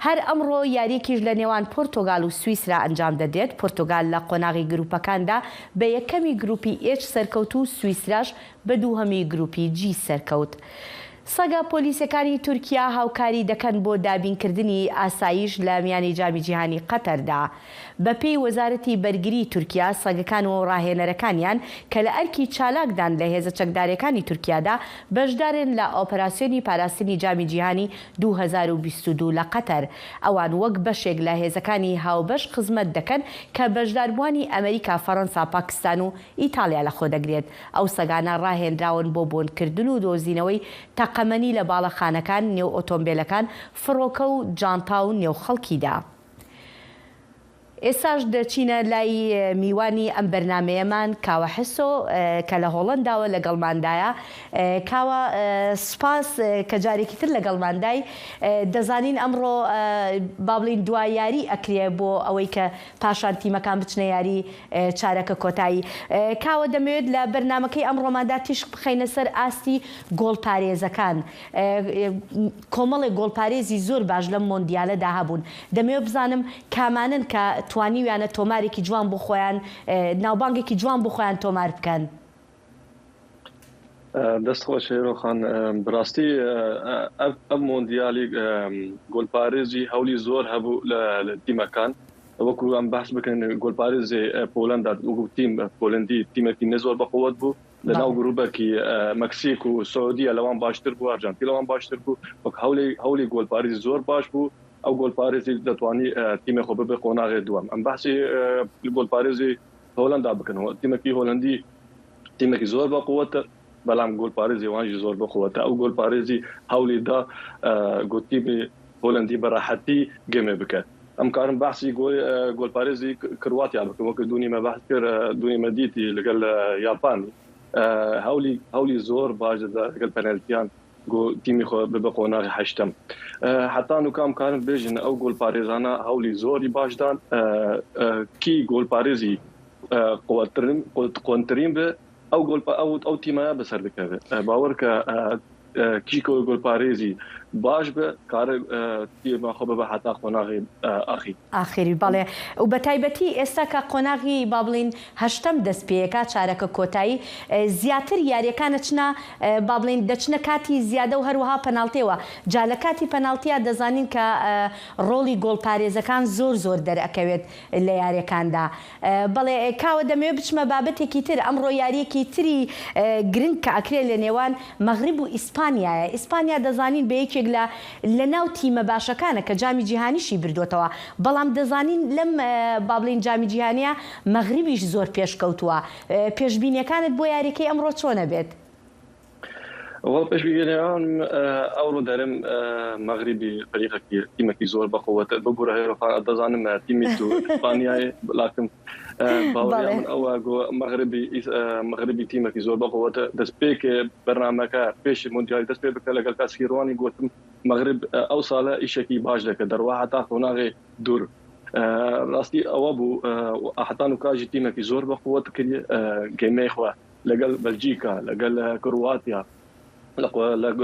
هەر ئەمڕۆ یاریەکیش لە نێوان پۆرتۆگال و سویسرا ئەنجام دەدرێت. پۆرتۆگال لە قۆناغی گروپەکاندا بە یەکەمی گروپی ئێچ سەرکەوت و سویسراش بە دووهەمی گروپی جی سەرکەوت. سەگە پۆلیسەکانی تورکیا هاوکاری دەکەن بۆ دابینکردنی ئاسایش لە میانی جامی جیهانی قەتەردا. بە پێی وەزارەتی بەرگری تورکیا، سەگەکان و ڕاهێنەرەکانیان کە لە ئەرکی چالاکدان لە هێزە چەکدارەکانی تورکیادا بەشدارن لە ئۆپەراسیۆنی پاراستنی جامی جیهانی دوو هەزار و بیست و دوو لە قەتەر. ئەوان وەک بەشێک لە هێزەکانی هاوبەش خزمەت دەکەن کە بەشداربووانی ئەمریکا، فەڕەنسا، پاکستان و ئیتاڵیا لەخۆ دەگرێت. ئەو سەگانە ڕاهێنراون بۆ بۆنکردن و دۆزینەوەی تەقەمەنی لە باڵەخانەکان، نێو ئۆتۆمبیلەکان، فڕۆکە و جانتا و نێو خەڵکیدا. ئێستاش دەچینە لای میوانی ئەم بەرنامەیەمان، کاوە حسۆ، کە لە هۆڵەنداوە لەگەڵماندایە. کاوە، سپاس کە جارێکی تر لەگەڵماندای. دەزانین ئەمڕۆ، با بڵین، دوا یاری ئەکرێ بۆ ئەوەی کە پاشان تیمەکان بچنە یاری، چارەکە کۆتایی. کاوە، دەمەوێت لە بەرنامەکەی ئەمڕۆماندا تیشک بخەینە سەر ئاستی گۆڵپارێزەکان. کۆمەڵێک گۆڵپارێزی زۆر باش لەم مۆندیالەدا هەبوون. دەمەوێت بزانم کامانن کە توانیویانە تۆمارێکی جوان بۆ خۆیان، ناوبانگێکی جوان بۆ خۆیان تۆمار بکەن. دەست خۆش هێرۆخان. بڕاستی، ئەم مۆندیالی، گۆلپارێزی هەولی زۆر هەبوو لە تیمەکان. وەکو ئەم بەحس بکەن، گۆلپارێزی پۆلەندا، وەکو تیم پۆلەندی تیمێکی نەزۆر بەقوت بوو. لە ناو گروپێکی مەکسیک و سعودیە لەوان باشتر بوو، ئەرژانتی لەوان باشتر بوو. وەک هەولی هەولی گۆلپارێزی زۆر باش بوو. ئەو گۆلپارێزی دەتوانی تیمێ خۆ ببێ قۆناغێ دووەم. ئەم بەحسی گۆلپارێزی هۆلەندا بکەنەوە. تیمێکی هۆلەندی تیمێکی زۆر بە قوتە، بەڵام گۆلپارێزی وان جی زۆر بە قوتە. ئەو گۆلپارێزی هەولی دا گۆ تیمی هۆلەندی بە ڕاحەتی گەمێ بکە. ئەم کارم بەحسی گۆل گۆلپارێزی کرواتیا بکەم، وەکو دونی مە بەحس کرد، دونی مە دیتی لەگەل یاپانی. هەولی هەولی زۆر باش دەدا لەگەل پەنەلتیان گۆ تیمی خۆ ببە قۆناغی هەشتەم. هەتا نوکام کارم بێژن ئەو گۆلپارێزانە هەولی زۆری باشدان. کی گۆلپارێزی قوترین قوترین بێ، ئەو گۆلپا ئەو ئەو تیمە بەسەر دەکەوێت. باوەڕکە کی گۆلپارێزی باش بێ، کارە تیمە خۆ ببە حتا قۆناغی ئاخی. ئاخری، بەڵێ. و بە تایبەتی ئێستا کە قۆناغی، با بڵین، هەشتەم دەست پێیەکە، چارەکە کۆتایی، زیاتر یاریەکانە چنە، با بڵین، دەچنە کاتی زیادە و هەروەها پەناڵتێوە. جا لە کاتی پەناڵتیا دەزانین کە ڕۆڵی گۆڵپارێزەکان زۆر زۆر دەرەکەوێت لە یاریەکاندا. بەڵێ، کاوە، دەمەوێت بچمە بابەتێکی تر. ئەمڕۆ یاریەکی تری گرنگ کە ئەکرێ لە نێوان مەغرب و ئیسپانیایە. ئیسپانیا دەزانین بە یەکێک لە لە ناو تیمە باشەکانە کە جامی جیهانیشی بردوتەوە، بەڵام دەزانین لەم، با بڵین، جامی جیهانیە مەغربیش زۆر پێشکەوتووە. پێشبینیەکانت بۆ یاریەکەی ئەمڕۆ چۆنە بێت؟ وەڵ پێشبینیان ئەوڕۆ دەرم مەغربی فریقێکی تیمێکی زۆر بەقوتە، ببوورە هەیەڕۆخان دەزانم تیمی تو ئیسپانیای لاکم باوەڕیان من ئەوە گۆ مەغربی مەغربی تیمێکی زۆر بەقوتە. دەست پێکێ بەرنمەکە پێشی مۆندیالی دەست پێ بکە لەگەڵ کاسکیڕوانی گوتم مەغرب ئەو ساڵە ئیشێکی باش دەکە دەروا هەتا قۆناغی دوور. ڕاستی ئەوە بوو، هەتا نوکاژی تیمێکی زۆر بە قوت کردی گەمەی خوا لەگەڵ بەلجیکا، لەگەل کرواتیا،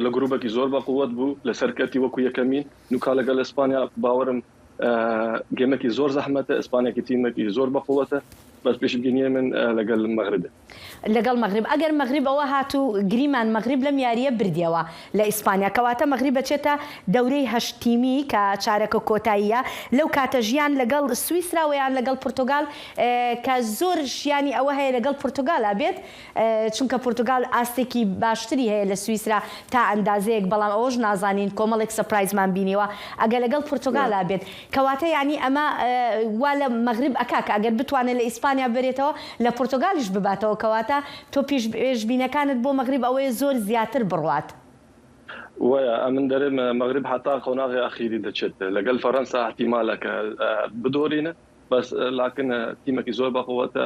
لە گروپێکی زۆر بە قوت بوو، لەسەر کەتی وەکو یەکەمین. نوکا لەگەل ئیسپانیا باوەرم گەمێکی زۆر زەحمەتە، ئیسپانیاکی تیمێکی زۆر بە قوتە. بەس پێشبینیە من لەگەل مەغربە. لەگەڵ مەغرب. ئەگەر مەغرب ئەوە هات و گریمان مەغرب لەم یاریە بردیەوە لە ئیسپانیا، کەواتە مەغرب بەچێتە دەورەی هەشت تیمی کە چارەکە کۆتاییە. لەو کاتە ژیان لەگەڵ سویسرا و یان لەگەڵ پرتوگال، کە زۆر ژیانی ئەوە هەیە لەگەڵ پرتوگالا بێت، چونکە پرتوگال ئاستێکی باشتری هەیە لە سویسرا تا ئەندازەیەک، بەڵام ئەوەش نازانین، کۆمەڵێک سەپرایزمان بینیوە ئەگە لەگەڵ پرتوگالا بێت. کەواتە یعنی ئەمە وا لە مەغرب ئەکا کە ئەگەر بتوانێت لە ئیسپانیا ببرێتەوە، لە پرتوگالیش بباتەوە. کەواتە تۆ پیش پێشبینەکانت بۆ مەغرب ئەوەیە زۆر زیاتر بڕوات. وایە ئەمن دەرێ مەغرب حتا قۆناغی ئەخیری دەچێت لەگەل فەرەنسا احتیمالەکە بدۆرینە. بەس لاکن تیمێکی زۆر بەقوتە.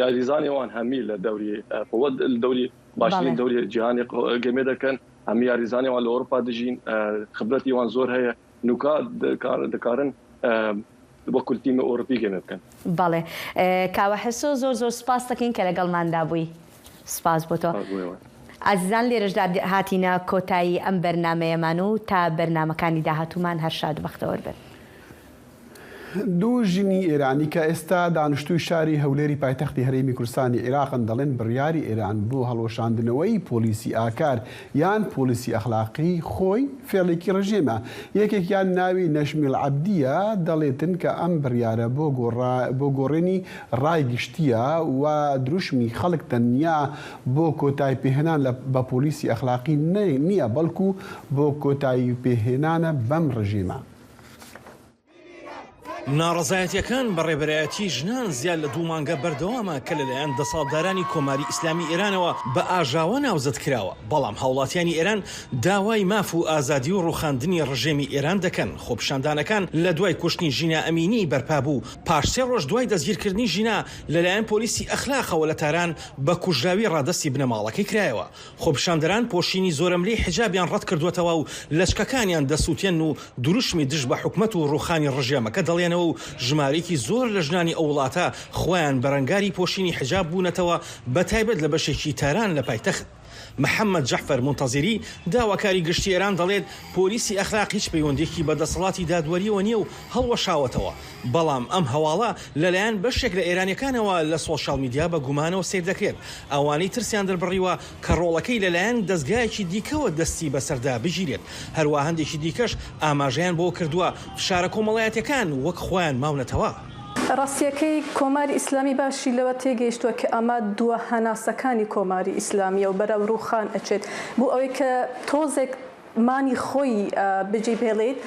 یاریزانی وان هەمی لە دەوری قوت دەوری باشترین دەوری جیهانی گەمێ دەکەن. هەمی یاریزانی وان لە ئەوروپا دژین. خبرەتی وان زۆر هەیە. نوکا دکارن وەکو تیمە ئەوروپی گەمێ بکەن. بەڵێ. کاوە حسۆ، زۆر زۆر سپاس دەکەین کە لەگەڵماندا بووی. سپاس بۆ تۆ. ئازیزان، لێرەشدا هاتینە کۆتایی ئەم بەرنمەیەمان و تا بەرنمەکانی داهاتوومان هەر شاد و بەختەوەر بن. دوو ژنی ئێرانی کە ئێستا دانیشتووی شاری هەولێری پایتەختی هەرێمی کوردستانی عێراقن دەڵێن بڕیاری ئێران بۆ هەڵوەشاندنەوەی پۆلیسی ئاکار یان پۆلیسی ئەخلاقی خۆی فێڵێکی ڕژێمە. یەکێکیان ناوی نەشمیل عەبدیە، دەڵێتن کە ئەم بڕیارە بۆ گۆڕا-، بۆ گۆڕێنی ڕای گشتیە و دروشمی خەڵک تەنیا بۆ کۆتای پێهێنان لە، بە پۆلیسی ئەخلاقی نە-، نییە، بەڵکو بۆ کۆتایی پێهێنانە بەم ڕژێمە. ناڕەزایەتیەکان بە ڕێبەرایەتی ژنان زیاد لە دوو مانگە بەردەوامە کە لەلایەن دەسەڵاتدارانی کۆماری ئیسلامی ئێرانەوە بە ئاژاوە ناوزەد کراوە، بەڵام هاوڵاتیانی ئێران داوای ماف و ئازادی و ڕووخاندنی ڕژێمی ئێران دەکەن. خۆپیشاندانەکان لە دوای کوشتنی ژینا ئەمینی بەرپا بوو، پاش سێ ڕۆژ دوای دەستگیرکردنی ژینا لەلایەن پۆلیسی ئەخلاقەوە لە تاران بە کوژراوی ڕادەستی بنەماڵەکەی کرایەوە. خۆپیشاندەران پۆشینی زۆرەملێی حیجابیان ڕەت کردووەتەوە و لەچکەکانیان دەسووتێن و دروشمی دژ بە حکومەت و ڕووخانی ڕژێمەکە دەڵێنەوە و ژمارەیەکی زۆر لە ژنانی ئەو وڵاتە خۆیان بەرەنگاری پۆشینی حیجاب بوونەتەوە، بە تایبەت لە بەشێکی تاران لە پایتەخت. محەممەد جەعفەر مونتەزیری، داواکاری گشتی ئێران، دەڵێت پۆلیسی ئەخلاق هیچ پەیوەندیەکی بە دەسەڵاتی دادوەریەوە نییە و هەڵوەشاوەتەوە، بەڵام ئەم هەواڵە لەلایەن بەشێک لە ئێرانیەکانەوە لە سۆشیال میدیا بە گومانەوە سیر دەکرێت. ئەوانەی ترسیان دەربڕیوە کە ڕۆڵەکەی لەلایەن دەستگایەکی دیکەوە دەستی بەسەردا بگیرێت. هەروە هەندێکی دیکەش ئاماژەیان بۆ کردووە فشارە کۆمەڵایەتیەکان وەک خۆیان ماونەتەوە. ڕاستیەکەی، کۆماری ئیسلامی باشی لەوە تێگەیشتووە کە ئەمە دووە هەناسەکانی کۆماری ئیسلامیە و بەرەو ڕووخان ئەچێت، بۆ ئەوەی کە تۆزێک مانی خۆی، ئە، بجی بێڵێت،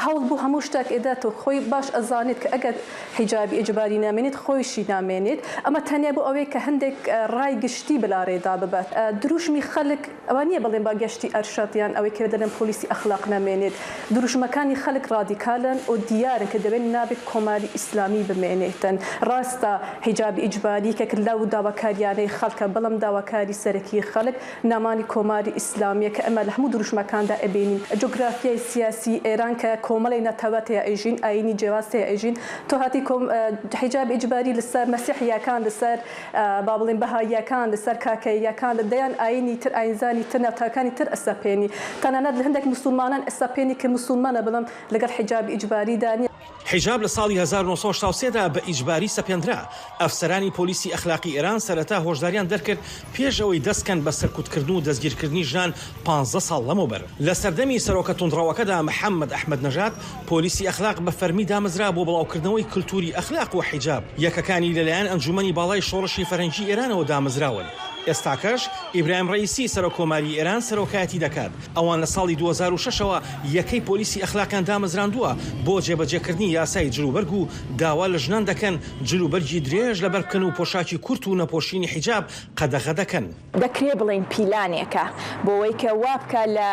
هەوڵ بۆ هەموو شتێک ئێدات و خۆی باش ئەزانێت کە ئەگەر حیجابی ئیجباری نامێنێت، خۆیشی نامێنێت. ئەمە تەنیا بۆ ئەوەیە کە هەندێک، ئە، ڕای گشتی بلا ڕێدا ببات. ئە، دروشمی خەلک ئەوە نییە بڵێن با گەشتی ئەرشەد یان ئەوەی کە دەڵێن پۆلیسی ئەخلاق نامێنێت. دروشمەکانی خەلک ڕادیکالن و دیارن کە دەبێت نابێت کۆماری ئیسلامی بمێنێتن. ڕاستە حیجابی ئیجباری کە لەو داواکاریانەی خەلکە، بەڵام داواکاری سەرەکی خەلک نامانی کۆماری ئیسلامیە کە ئەمە لە هەموو دروشمەکاندا ئەبینین. جوگرافیای سیاسی ئێران کە کۆمەڵی نەتەوە تێ ئەژین، ئاینی جیاواز تێ ئەژین. تۆ هاتی کۆم-، ئە، حیجاب ئیجباری لەسەر مەسیحیەکان، لەسەر، ئە، با بڵێن بەهاییەکان، لەسەر کاکەییەکان، لە دەیان ئاینی تر، ئاینزانی تر، نەتەوەکانی تر ئەسەپێنی. تەنانەت لە هەندێک موسڵمانان ئەسەپێنی کە موسڵمانە، بەڵام لەگەڵ حیجاب ئیجباریدا نییە. حیجاب لە ساڵی هەزار و نۆ سەد و هەشتا و سێ دا بە ئیجباری سەپێندرا. ئەفسەرانی پۆلیسی ئەخلاقی ئێران سەرەتا هۆشداریان دەرکرد پێش ئەوەی دەستکەن بە سەرکوتکردن و دەستگیرکردنی ژنان پانزدە ساڵ لەمەوبەر. لە سەردەمی سەرۆکە توندڕەوەکەدا محەممەد ئەحمەد نەژاد، پۆلیسی ئەخلاق بە فەرمی دامەزرا بۆ بڵاوکردنەوەی کلتوری ئەخلاق و حیجاب. یەکەکانی لەلایەن ئەنجومەنی باڵای شۆڕشی فەرهەنگی ئێرانەوە دامەزراون. ئێستاکەش ئیبراهیم ڕەئیسی سەرۆکۆماری ئێران سەرۆکایەتی دەکات. ئەوان لە ساڵی دوو هەزار و شەش ەوە یەکەی پۆلیسی ئەخلاقیان دامەزراندووە بۆ جێبەجێکردنی یاسای جلوبەرگ و داوا لە ژنان دەکەن جلوبەرگی درێژ لەبەر بکەن و پۆشاکی کورت و نەپۆشینی حیجاب قەدەغە دەکەن. دەکرێ بڵێن پیلانێکە بۆ ئەوەی کە وا بکە لە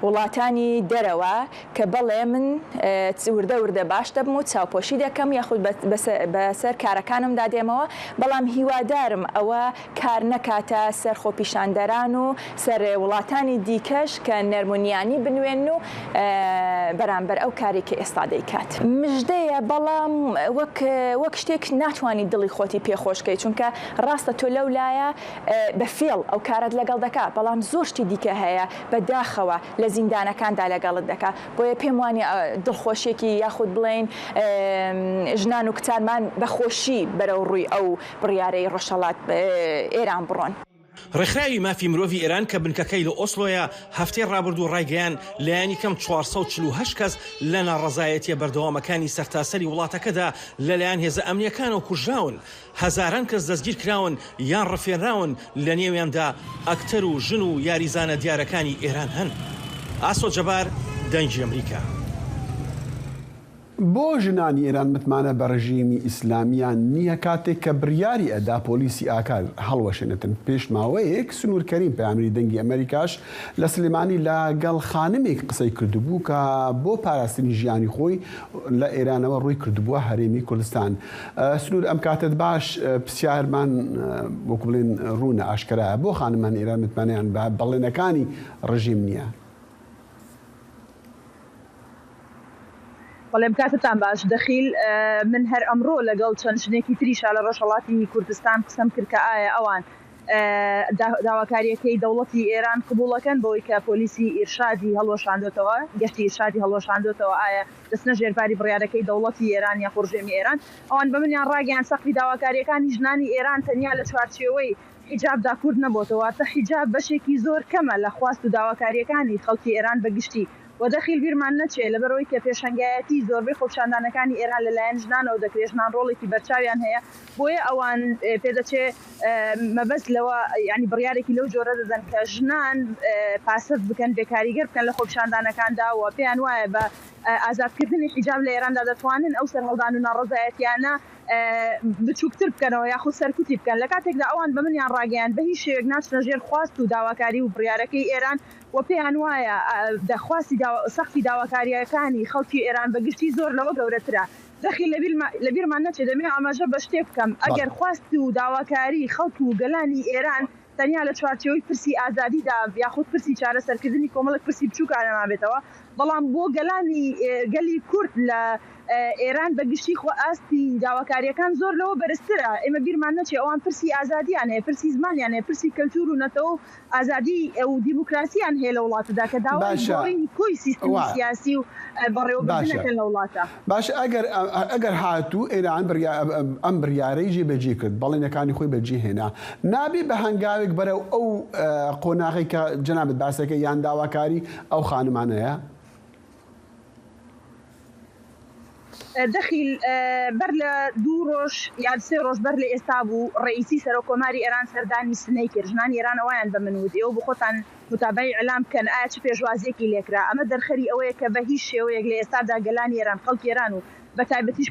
وڵاتانی دەرەوە کە بەڵێ من، ئە، وردە وردە باش دەبم و چاوپۆشی دەکەم یاخود بە-، بەسە-، بەسەر کارەکانمدا دێمەوە، بەڵام هیوادارم ئەوە کار نەکاتە سەر خۆپیشاندەران و سەر وڵاتانی دیکەش کە نەرمونیانی بنوێن و، ئە، بەرامبەر ئەو کاری کە ئێستا دەیکات. مژدەیە، بەڵام وەک، وەک شتێک ناتوانی دڵی خۆتی پێخۆشکەی، چونکە ڕاستە تۆ لەو لایە، ئە، بە فێڵ ئەو کارەت لەگەڵ دەکا، بەڵام زۆر شتی دیکە هەیە بەداخەوە لە زیندانەکاندا لەگەڵت دەکا. بۆیە پێم وانە، ئە، دڵخۆشیەکی یاخود بڵێن، ئە، ژنان و کچانمان بەخۆشی بەرەو ڕووی ئەو بڕیارەی ڕۆژهەڵات، ئە، ئێران بڕۆن. ڕێکخراوی مافی مرۆڤی ئێران کە بنکەکەی لە ئۆسلۆیە، هەفتەی ڕابردوو ڕایگەیان لایەنی کەم چوار سەد و چل و هەشت کەس لە ناڕەزایەتیە بەردەوامەکانی سەرتاسەری وڵاتەکەدا لەلایەن هێزە ئەمنیەکانەوە کوژراون. هەزاران کەس دەستگیر کراون یان ڕفێنراون، لە نێویاندا ئەکتەر و ژن و یاریزانە دیارەکانی ئێران هەن. ئاسۆ جەبار، دەنگی ئەمریکا. بۆ ژنانی ئێران متمانە بە ڕژیمی ئیسلامیان نییە کاتێک کە بڕیاری ئەدا پۆلیسی ئاکار هەڵوەشێنێتن. پێش ماوەیەک سنوور کەریم، پەیامنێری دەنگی ئەمریکاش، لە سلێمانی لەگەڵ خانمێک قسەی کردبوو کە بۆ پاراستنی ژیانی خۆی لە ئێرانەوە ڕووی کردبووە هەرێمی کوردستان. ئە، سنوور، ئەم کاتت باش، ئە، پرسیارمان، ئە، وەکو بڵێن ڕوونە، ئاشکرایە. بۆ خانمان ئێران متمانەیان بە بەڵێنەکانی ڕژیم نییە؟ بەڵێم، کاتتان باش، دەخیل. ئە، من هەر ئەمڕۆ لەگەڵ چەند ژنێکی تریشا لە ڕۆژهەڵاتی کوردستان قسەم کرد کە ئایا ئەوان، ئە، دا-، داواکاریەکەی دەوڵەتی ئێران قبوڵەکەن بەوەی کە پۆلیسی ئیرشادی هەڵوەشاندۆتەوە، گەشتی ئیرشادی هەڵوەشاندۆتەوە، ئایا دەستنە ژێرباری بڕیارەکەی دەوڵەتی ئێران یاخود ڕژێمی ئێران؟ ئەوان بە منیان ڕاگەیان سەقفی داواکاریەکانی ژنانی ئێران تەنیا لە چوارچێوەی حیجابدا کورت نەبۆتەوە. تە حیجاب بەشێکی زۆر کەمە لە خواست و داواکاریەکانی خەڵکی ئێران بە گشتی. و دەخیل بیرمان نەچێ، لەبەرەوەی کە پێشەنگایەتی زۆربەی خۆپیشاندانەکانی ئێران لەلایەن ژنانەوە دەکرێت، ژنان ڕۆڵێکی بەرچاویان هەیە، بۆیە ئەوان، ئێ، پێدەچێ، ئێ، مەبەست لەوە، یعنی بڕیارێکی لەو جۆرە دەدەن کە ژنان، ئێ، پاسف بکەن، بێکاریگەر بکەن لە خۆپیشاندانەکاندا و پێیان وایە بە، ئازادکردنی حیجاب لە ئێراندا دەتوانن ئەو سەرهەڵدان و ناڕەزایەتیانە بچووکتر بکەنەوە یاخود سەرکوتی بکەن. لە کاتێکدا ئەوان بە منیان ڕاگەیاند بە هیچ شێوەیەک ناچنە ژێر خواست و داواکاری و بڕیارەکەی ئێران و پێیان وایە دەخواستی سەختی داواکاریەکانی خەڵکی ئێران بەگشتی زۆر لەوە گەورەترە. دەخی لە بیرمان نەچێت، دەمێ ئاماژە بە شتێ بکەم. ئەگەر خواست و داواکاری خەڵک و گەلانی ئێران تەنیا لە چوارچێوەی پرسی ئازادیدا یاخود پرسی چارەسەرکردنی کۆمەڵێک پرسی بچووکانە مابێتەوە، بەڵام بۆ گەلانی گەلی کورد لە ئێران بە گشتی خۆ ئاستی داواکاریەکان زۆر لەوە بەرزترە. ئێمە بیرمان نەچێ ئەوان پرسی ئازادیان هەیە، پرسی زمانیان هەیە، پرسی کەلتور و نەتەوە و ئازادی و دیموکراسیان هەیە لە وڵاتدا کە داوای گۆڕینی کۆی سیستمی سیاسی و بەڕێوەبردنەکەن لە وڵاتە. باش، ئەگەر ئەگەر هاتوو ئێران ئەم بڕیارەی جێبەجێ کرد، بەڵێنەکانی خۆی بەجێ هێنا، نابێ بە هەنگاوێک بەرەو ئەو قۆناغی کە جەنابەت باسەکە یان داواکاری ئەو خانمانەیە؟ دەخیل بەر لە دوو ڕۆژ یان سێ ڕۆژ بەر لە ئێستا بوو ڕئیسی سەرۆکۆماری ئێران سەردانی سنەی کرد. ژنانی ئێران ئەویان بە من وت، ئێوە بۆ خۆتان متابعی ئیلام بکەن، ئایا چ پێشوازیەکی لێکرا؟ ئەمە دەرخەری ئەوەیە کە بە هیچ شێوەیەک لە ئێستادا گەلانی ئێران، خەڵکی ئێران و بە تایبەتیش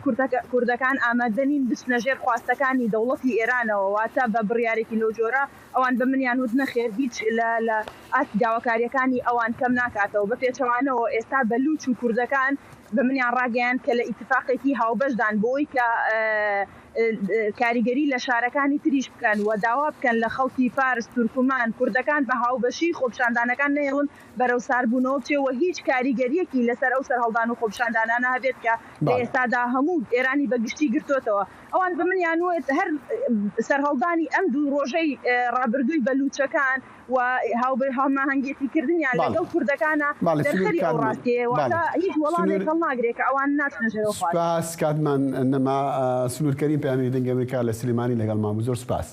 کوردەکان ئامادە نین بچنە ژێر خواستەکانی دەوڵەتی ئێرانەوە، واتە بە بڕیارێکی لەو جۆرە ئەوان بە منیان وت نەخێر، هیچ لە لە ئاستی داواکاریەکانی ئەوان کەم ناکاتەوە. بە پێچەوانەوە ئێستا بەلوچ و کوردەکان بە منیان ڕاگەیاند کە لە ئیتفاقێکی هاوبەشدان بۆی کە کاریگەری لە شارەکانی تریش بکەن و داوا بکەن لە خەڵکی فارس، تورکمان، کوردەکان بە هاوبەشی خۆپشاندانەکان نەیەڵن بەرەو ساربوونەوە بچێ و هیچ کاریگەریەکی لەسەر ئەو سەرهەڵدان و خۆپشاندانانە هەبێت کە لە ئێستادا هەموو ئێرانی بەگشتی گرتوتەوە. ئەوان بە منیان وت هەر سەرهەڵدانی ئەم دوو ڕۆژەی ڕابردووی بەلوچەکان و هاوبەی هاوماهەنگێتی کردنیان لەگەڵ کوردەکانە دەرخەری ئەو ڕاستیەیە، واتە هیچ وەڵامێک هەڵناگرێت کە ئەوان ناچنە ژێرەوە خواست. سپاس، کاتمان نەما. سنوورکەریم پەیامنێری دەنگی ئەمریکا لە سلیمانی لەگەڵمان بوو. زۆر سپاس.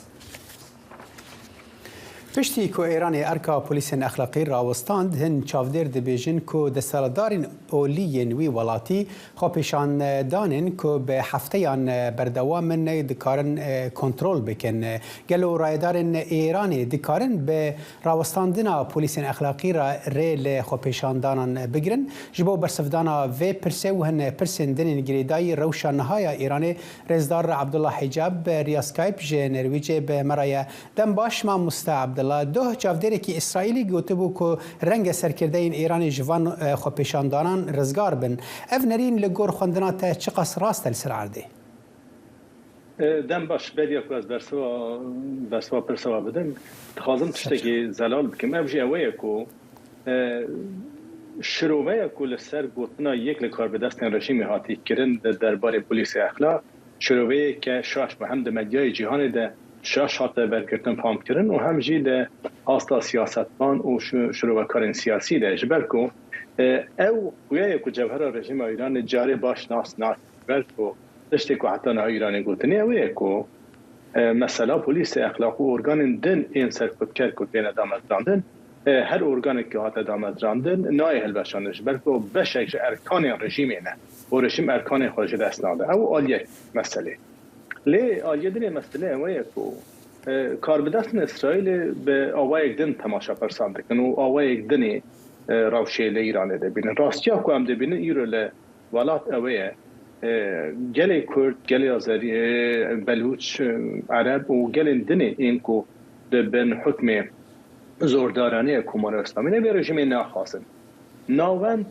پشتی کو ئێرانê erka polîsên exlaqî rawistand, hin çavdêr dibêjin ku desthilatdarên olî yên wî welatî xwepêşandanên ku bi hefteyan berdewam in dikarin kontrol bikin. Gelo rayedarên Îranê dikarin bi rawestandina polîsên exlaqî re rê li xwepêşandanan bigirin? Ji bo bersivdana vê pirsê û hin pirsên din ên girêdayî rewşa niha ya Îranê, Rêzdar Abdullah Hicab bi riya Skype ji Nerwîcê bi me re ye. Dem baş mamoste Abdullah. Doh çavdêrekî Îsraîlî gotibû ku renge serkirdeyên Îranê ji van xwepêşandanan rizgar bin. Ev nerîn li gor xwendina te çiqas rast e li ser erdê? Dem baş, beriya ku ez bersiva bersiva pirsa we bidim, dixwazim tiştekî zelal bikim. Ev jî ew ye ku şiroveya ku li ser gotina yek li karbidestên rejîmê hatî kirin di derbarê polîsê exlaq, şiroveyeke şaş bû, hem di medyayê cîhanê de şaş hate bergirtin, famkirin û hem jî li asta siyasetvan û şirovekarên siyasî de. Ji ber ku ew xuya ye ku cewhera rejîma Îranê carê baş nas nake. Ji ber ku tiştê ku heta niha Îranê gotinê ew ye ku mesela polîsê exlaq û organên din ên serkutker ku têne damezrandin, her organek ku hate damezrandin nayê hilweşandin, ji ber ku beşek ji erkanên rejîmê ne û rejîm erkanên xwe ji dest nade. Ew aliyek meselê. Lê aliyê din ê meselê ew ye ku karbidestên Îsraîlê bi awayek din temaşepersan dikin û awayek din ê rewşê li Îranê dibînin. Rastiya ku em dibînin îro li welat ew ye, gelê Kurd, gelê Azerî, Belûç, Ereb û gelên din ê ên ku di bin hukmê zordaranê ye Komara Îslamî ne, vê rejîmê naxwazin. Navend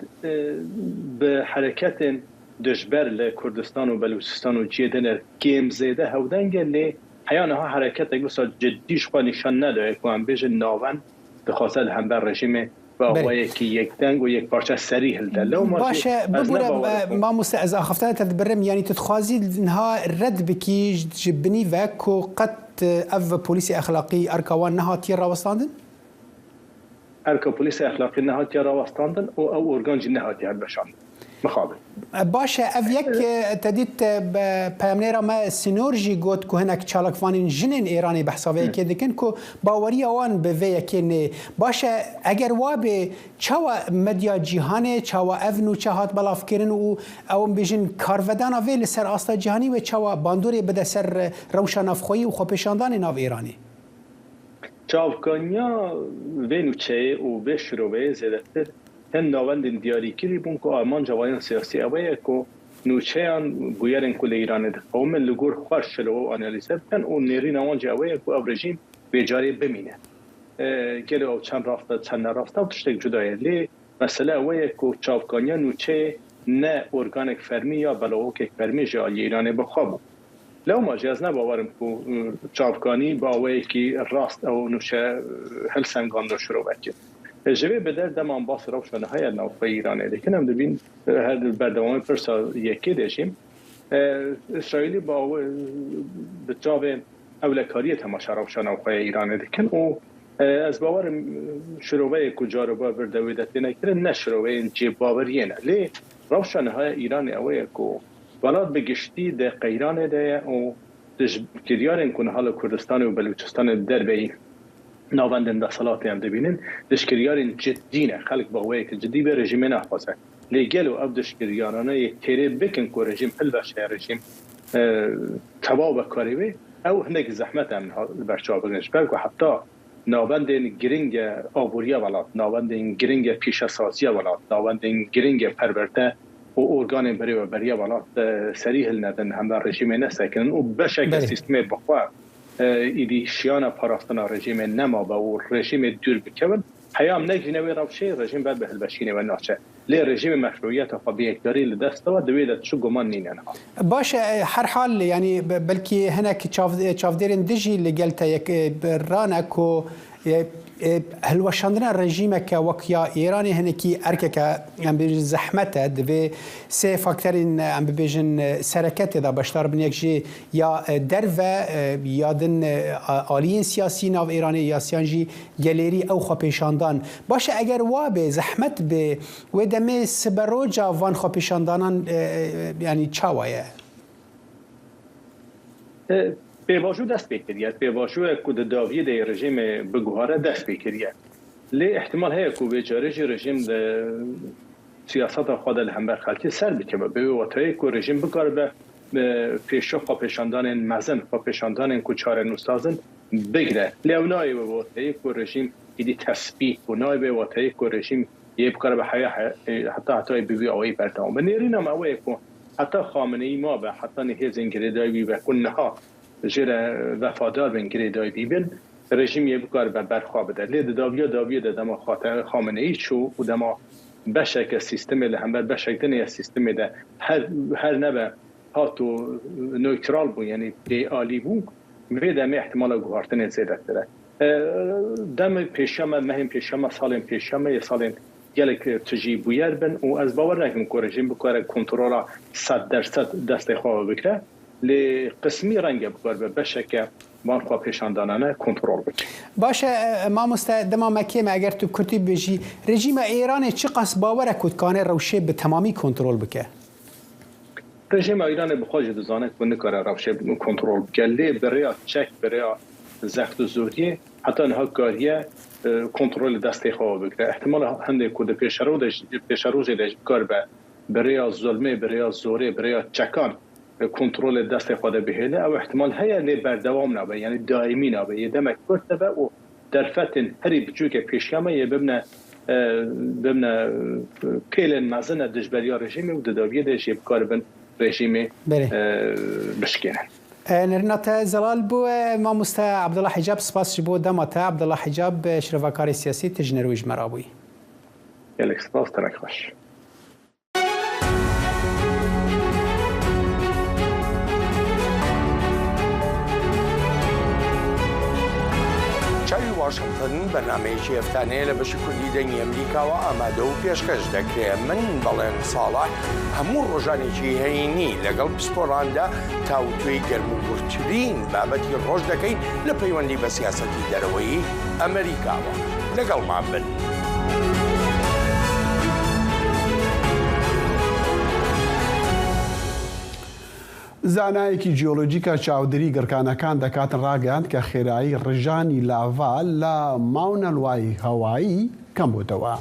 bi hereketên dijber li Kurdistan û Belûçistan û cihê din re kêm zêde hewdeng e, lê heya niha hereketek wisa ciddî ji xwe nîşan nedaye ku em bêjin navend dixwaze li hember rejîmê bi awayekî yekdeng û yekparçe serî hilde. Lewma jî Baş e, ez ne bibûre, bawer e, dikim. Mamoste, ez axiftina te dibirim, yanî tu dixwazî niha red bikî ji binî ve ku qet, e, ev polîsê exlaqî erka wan nehatiye rawestandin? Erka polîsê exlaqî nehatiye rawestandin û ew organ jî nehatiye hilweşandin. Mixabin. Baş e, ev yek, e, te dît, e, be-, peyamnêra me Sînor jî got ku hinek çalakvanên jinên Êranê behsa vê yekê dikin ku baweriya wan bi vê yekê nê. Baş e, eger wa bê, çawa medya cîhanê, çawa ev nûçe hat belavkirin û ew em bêjin karvedana vê li ser asta cîhanî wê çawa bandorê bide ser, e, rewşa navxweyî û xwepêşandanê nav Êranê? Çavkaniya vê nûçeyê û vê şiroveyê zêdetir hin navendên diyarîkirî bûn ku armanca wan siyasî ew ye ku nûçeyan bûyerên ku li Îranê diqewimin li gor xwe şilo û analîze bikin û nêrîna wan jî ew ye ku ev rejîm vê carê bimîne. E, gelo ew çend rast e, çend ne rast e, ew tiştek cuda ye. Lê mesele ew ye ku çavkaniya nûçeyê ne organek fermî ya belavokek fermî ji aliyê Îranê bi xwe bû. Lewma jî ez ne bawer im ku, e, çavkanî bi awayekî rast ew nûçe, e, hilsengand û şirovekê. E, ji vê bi der dema em basî rewşa niha ya navxweyî Îranê dikin, em dibîn, e, her berdewamî pirsa yekê de jî, e, Îsraîlî bi awe-, bi çavê ewlekariyê temaşa rewşa navxweya Îranê dikin û, e, ez bawer im, e, şiroveyê ku caroba vir de wê de têne kirin, ne şiroveyên cêbaweriyê ne. Lê rewşa niha ya Îranê ew ye ku welat bi giştî di qeyranê de ye û di ji kiryarên ku niha li Kurdistanê û Belûçistanê di derveyî navendên desthilatê em dibînin, di ji kiryarên cidî ne. Xelk bi awayeke cidî vê rejîmê naxwaze. Lê gelo ev di ji kiryarane yê têrê bikin ku rejîm hilveşe, rejîm, e, tevaw be karê wê, ew hinek zehmet em niha li ber çav bigirin. Ji ber ku heta navendên giring e aboriya welat, navendên giring e pîşesaziya welat, navendên giring e perwerde û organên birêveberiya welat, e, serî hilnedin, hember rejîmê nesekinin û beşeke Belê. sîstemê bi xwe, e, îdî şiyana parastina rejîmê nemabe û rejîmê dûr bikevin, heya em negihîne wê rewşê, rejîm ber bi hilweşînê we naçe. Lê rejîmê meşrûiyeta xwe bi yekdarî li dest de we, di wê de çi guman nîne niha. Baş e, her hal, yanî be-, belkî hinek çav-, çavdêrên din jî li gel te yek, e, bi rane ku, e, e, hilweşandina rejîmeke wek ya Îranê hinekî erkeke, em bibêjin, zehmet e. Divê sê faktorên, em bibêjin, e, sereke tê de beşdar bin, yek jî ya, e, derve, e, ya din, e, a-, aliyên siyasî nav Îranê, ya siyan jî gelêrî ew xwepêşandan. Baş e, eger wa bê, zehmet bê, wê demê siberoca van xwepêşandanan, e, e, yanî çawa ye? E, pêvajo dest pê kiriye. Pêvajoyek ku di dawiyê de yê rejîmê biguhare dest pê kiriye. Lê îhtimal heye ku vê carê jî rejîm di siyaseta xwe de li hember xelkê ser bikeve. Bi wê watayê ku rejîm bikaribe, e, pêşiya xwepêşandanên mezin, xwepêşandanên ku çarenûsaz in, bigire. Lê ew nayê wê wateyê ku rejîm êdî tesbîh û nayê wê wateyê ku rejîm yê bikare bi heya he-, heta hetayê bi vî awayî berdewam be. Nêrîna me ew ye ku heta Xameneî mabe, heta nê hêzên girêdayî wî be ku niha jê re wefadar bin, girêdayî wî bin, rejîm yê bikare be berxwe bide. Lê di dawiya dawiyê de dema Xate-, Xameneî çû û dema beşeke sîstemê li hember beşek din ya sîstemê de her, her nebe hat û neytral bû, yanî bêalî bû, vê demê ihtimala guhartinê zêdetir e. E, demê pêşiya me, mehên pêşiya me, salên pêşiya me yê salên gelek tijî bûyer bin û ez bawer nakim ku rejîm bikare kontrola sed dersed destê xwe bikire. Lê qismî renge bikare be beşeke van xwepêşandanane kontrol bike. Baş e, e, mamoste, dema me kêm e, eger tu bi kurtî bibêjî, rejîma Êranê çiqas bawer e ku dikane rewşê bi temamî kontrol bike? Rejîma Îranê bi xwe jî dizane ku nikare rewşê kontrol bike. Lê bi rêya çek, bi rêya zext û zoriyê heta niha kariye, e, kontrolê destê xwe bigire. Îhtimala hindê ku di pêşerojê de jî, pêşerojê de jî bikaribe bi rêya zulmê, bi rêya zorê, bi rêya çekan, e, kontrolê destê xwe de bihêle, ew îhtimal heye, lê berdewam nabe, yanî daîmî nabe. Yê demek kurt dibe û derfetên herî biçûkê pêşiya me yê bibne, e, bibne, e, pêlên mezin e dijberiya rejîmê û di dawiyê de jê bikaribin rejîmê, Belê. e, bişkênin. E, nêrîna te zelal bû, e, mamoste Abdullah Hicab, spas ji bo dema te. Abdullah Hicab, e, şirovakarê siyasî, tu ji nerwê ji me re bûyî. Gelek spas, tenek xweş. چاوی واشنگتن، بەرنامەیەکی هەفتانەیە لە بەشی کوردی دەنگی ئەمریکاوە ئامادە و پێشکەش دەکرێت. من بەڵێن ساڵح هەموو ڕۆژانێکی هەینی لەگەڵ پسپۆراندا تاوتوێی گەرموگوڕترین بابەتی ڕۆژ دەکەین لە پەیوەندی بە سیاسەتی دەرەوەی ئەمریکاوە. لەگەڵمان بن. زانایەکی جیۆلۆجی کە چاودێری گڕکانەکان دەکات ڕاگەیاند کە خێرایی ڕژانی لاڤا لە ماونا لوای هەوایی کەم بۆتەوە.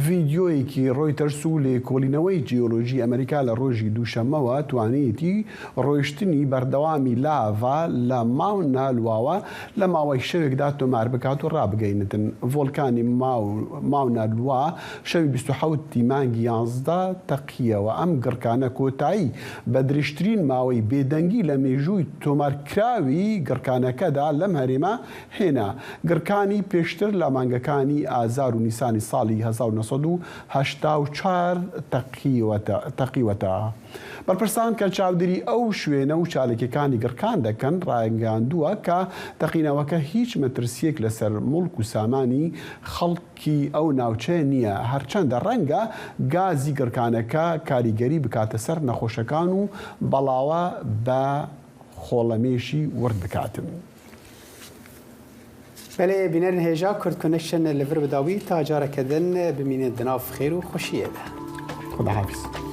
ڤیدیۆیەکی ڕۆیتەرس و لێکۆڵینەوەی جیۆلۆژی ئەمریکا لە ڕۆژی دووشەممەوە توانیتی ڕۆیشتنی بەردەوامی لاڤا لە ماونا لواوە لە ماوەی شەوێکدا تۆمار بکات و ڕابگەینتن. ڤۆلکانی ماو-، ماونا لوا شەوی بیست و حەوت ی مانگی یانزدە تەقیەوە. ئەم گڕکانە کۆتایی بە درێژترین ماوەی بێدەنگی لە مێژووی تۆمارکراوی گڕکانەکەدا لەم هەرێمە هێنا. گڕکانی پێشتر لە مانگەکانی ئازار و نیسانی ساڵی هەزار و نۆ سەد و هەشتا و چوار تەقیوەتە-، تەقیوەتە. بەرپرسان کە چاودێری ئەو شوێنە و چالاکیەکانی گڕکان دەکەن ڕایگەیاندووە کە تەقینەوەکە هیچ مەترسیەک لەسەر مڵک و سامانی خەڵکی ئەو ناوچەیە نییە، هەرچەندە ڕەنگە گازی گڕکانەکە کاریگەری بکاتە سەر نەخۆشەکان و بەڵاوە بە خۆڵەمێشی ورد بکاتن. بەڵێ، بینەرین هێژا Kurd Connection li vir bi dawî ta careke din bimînin di nav xêr û xweşiyê de. خدا حافظ.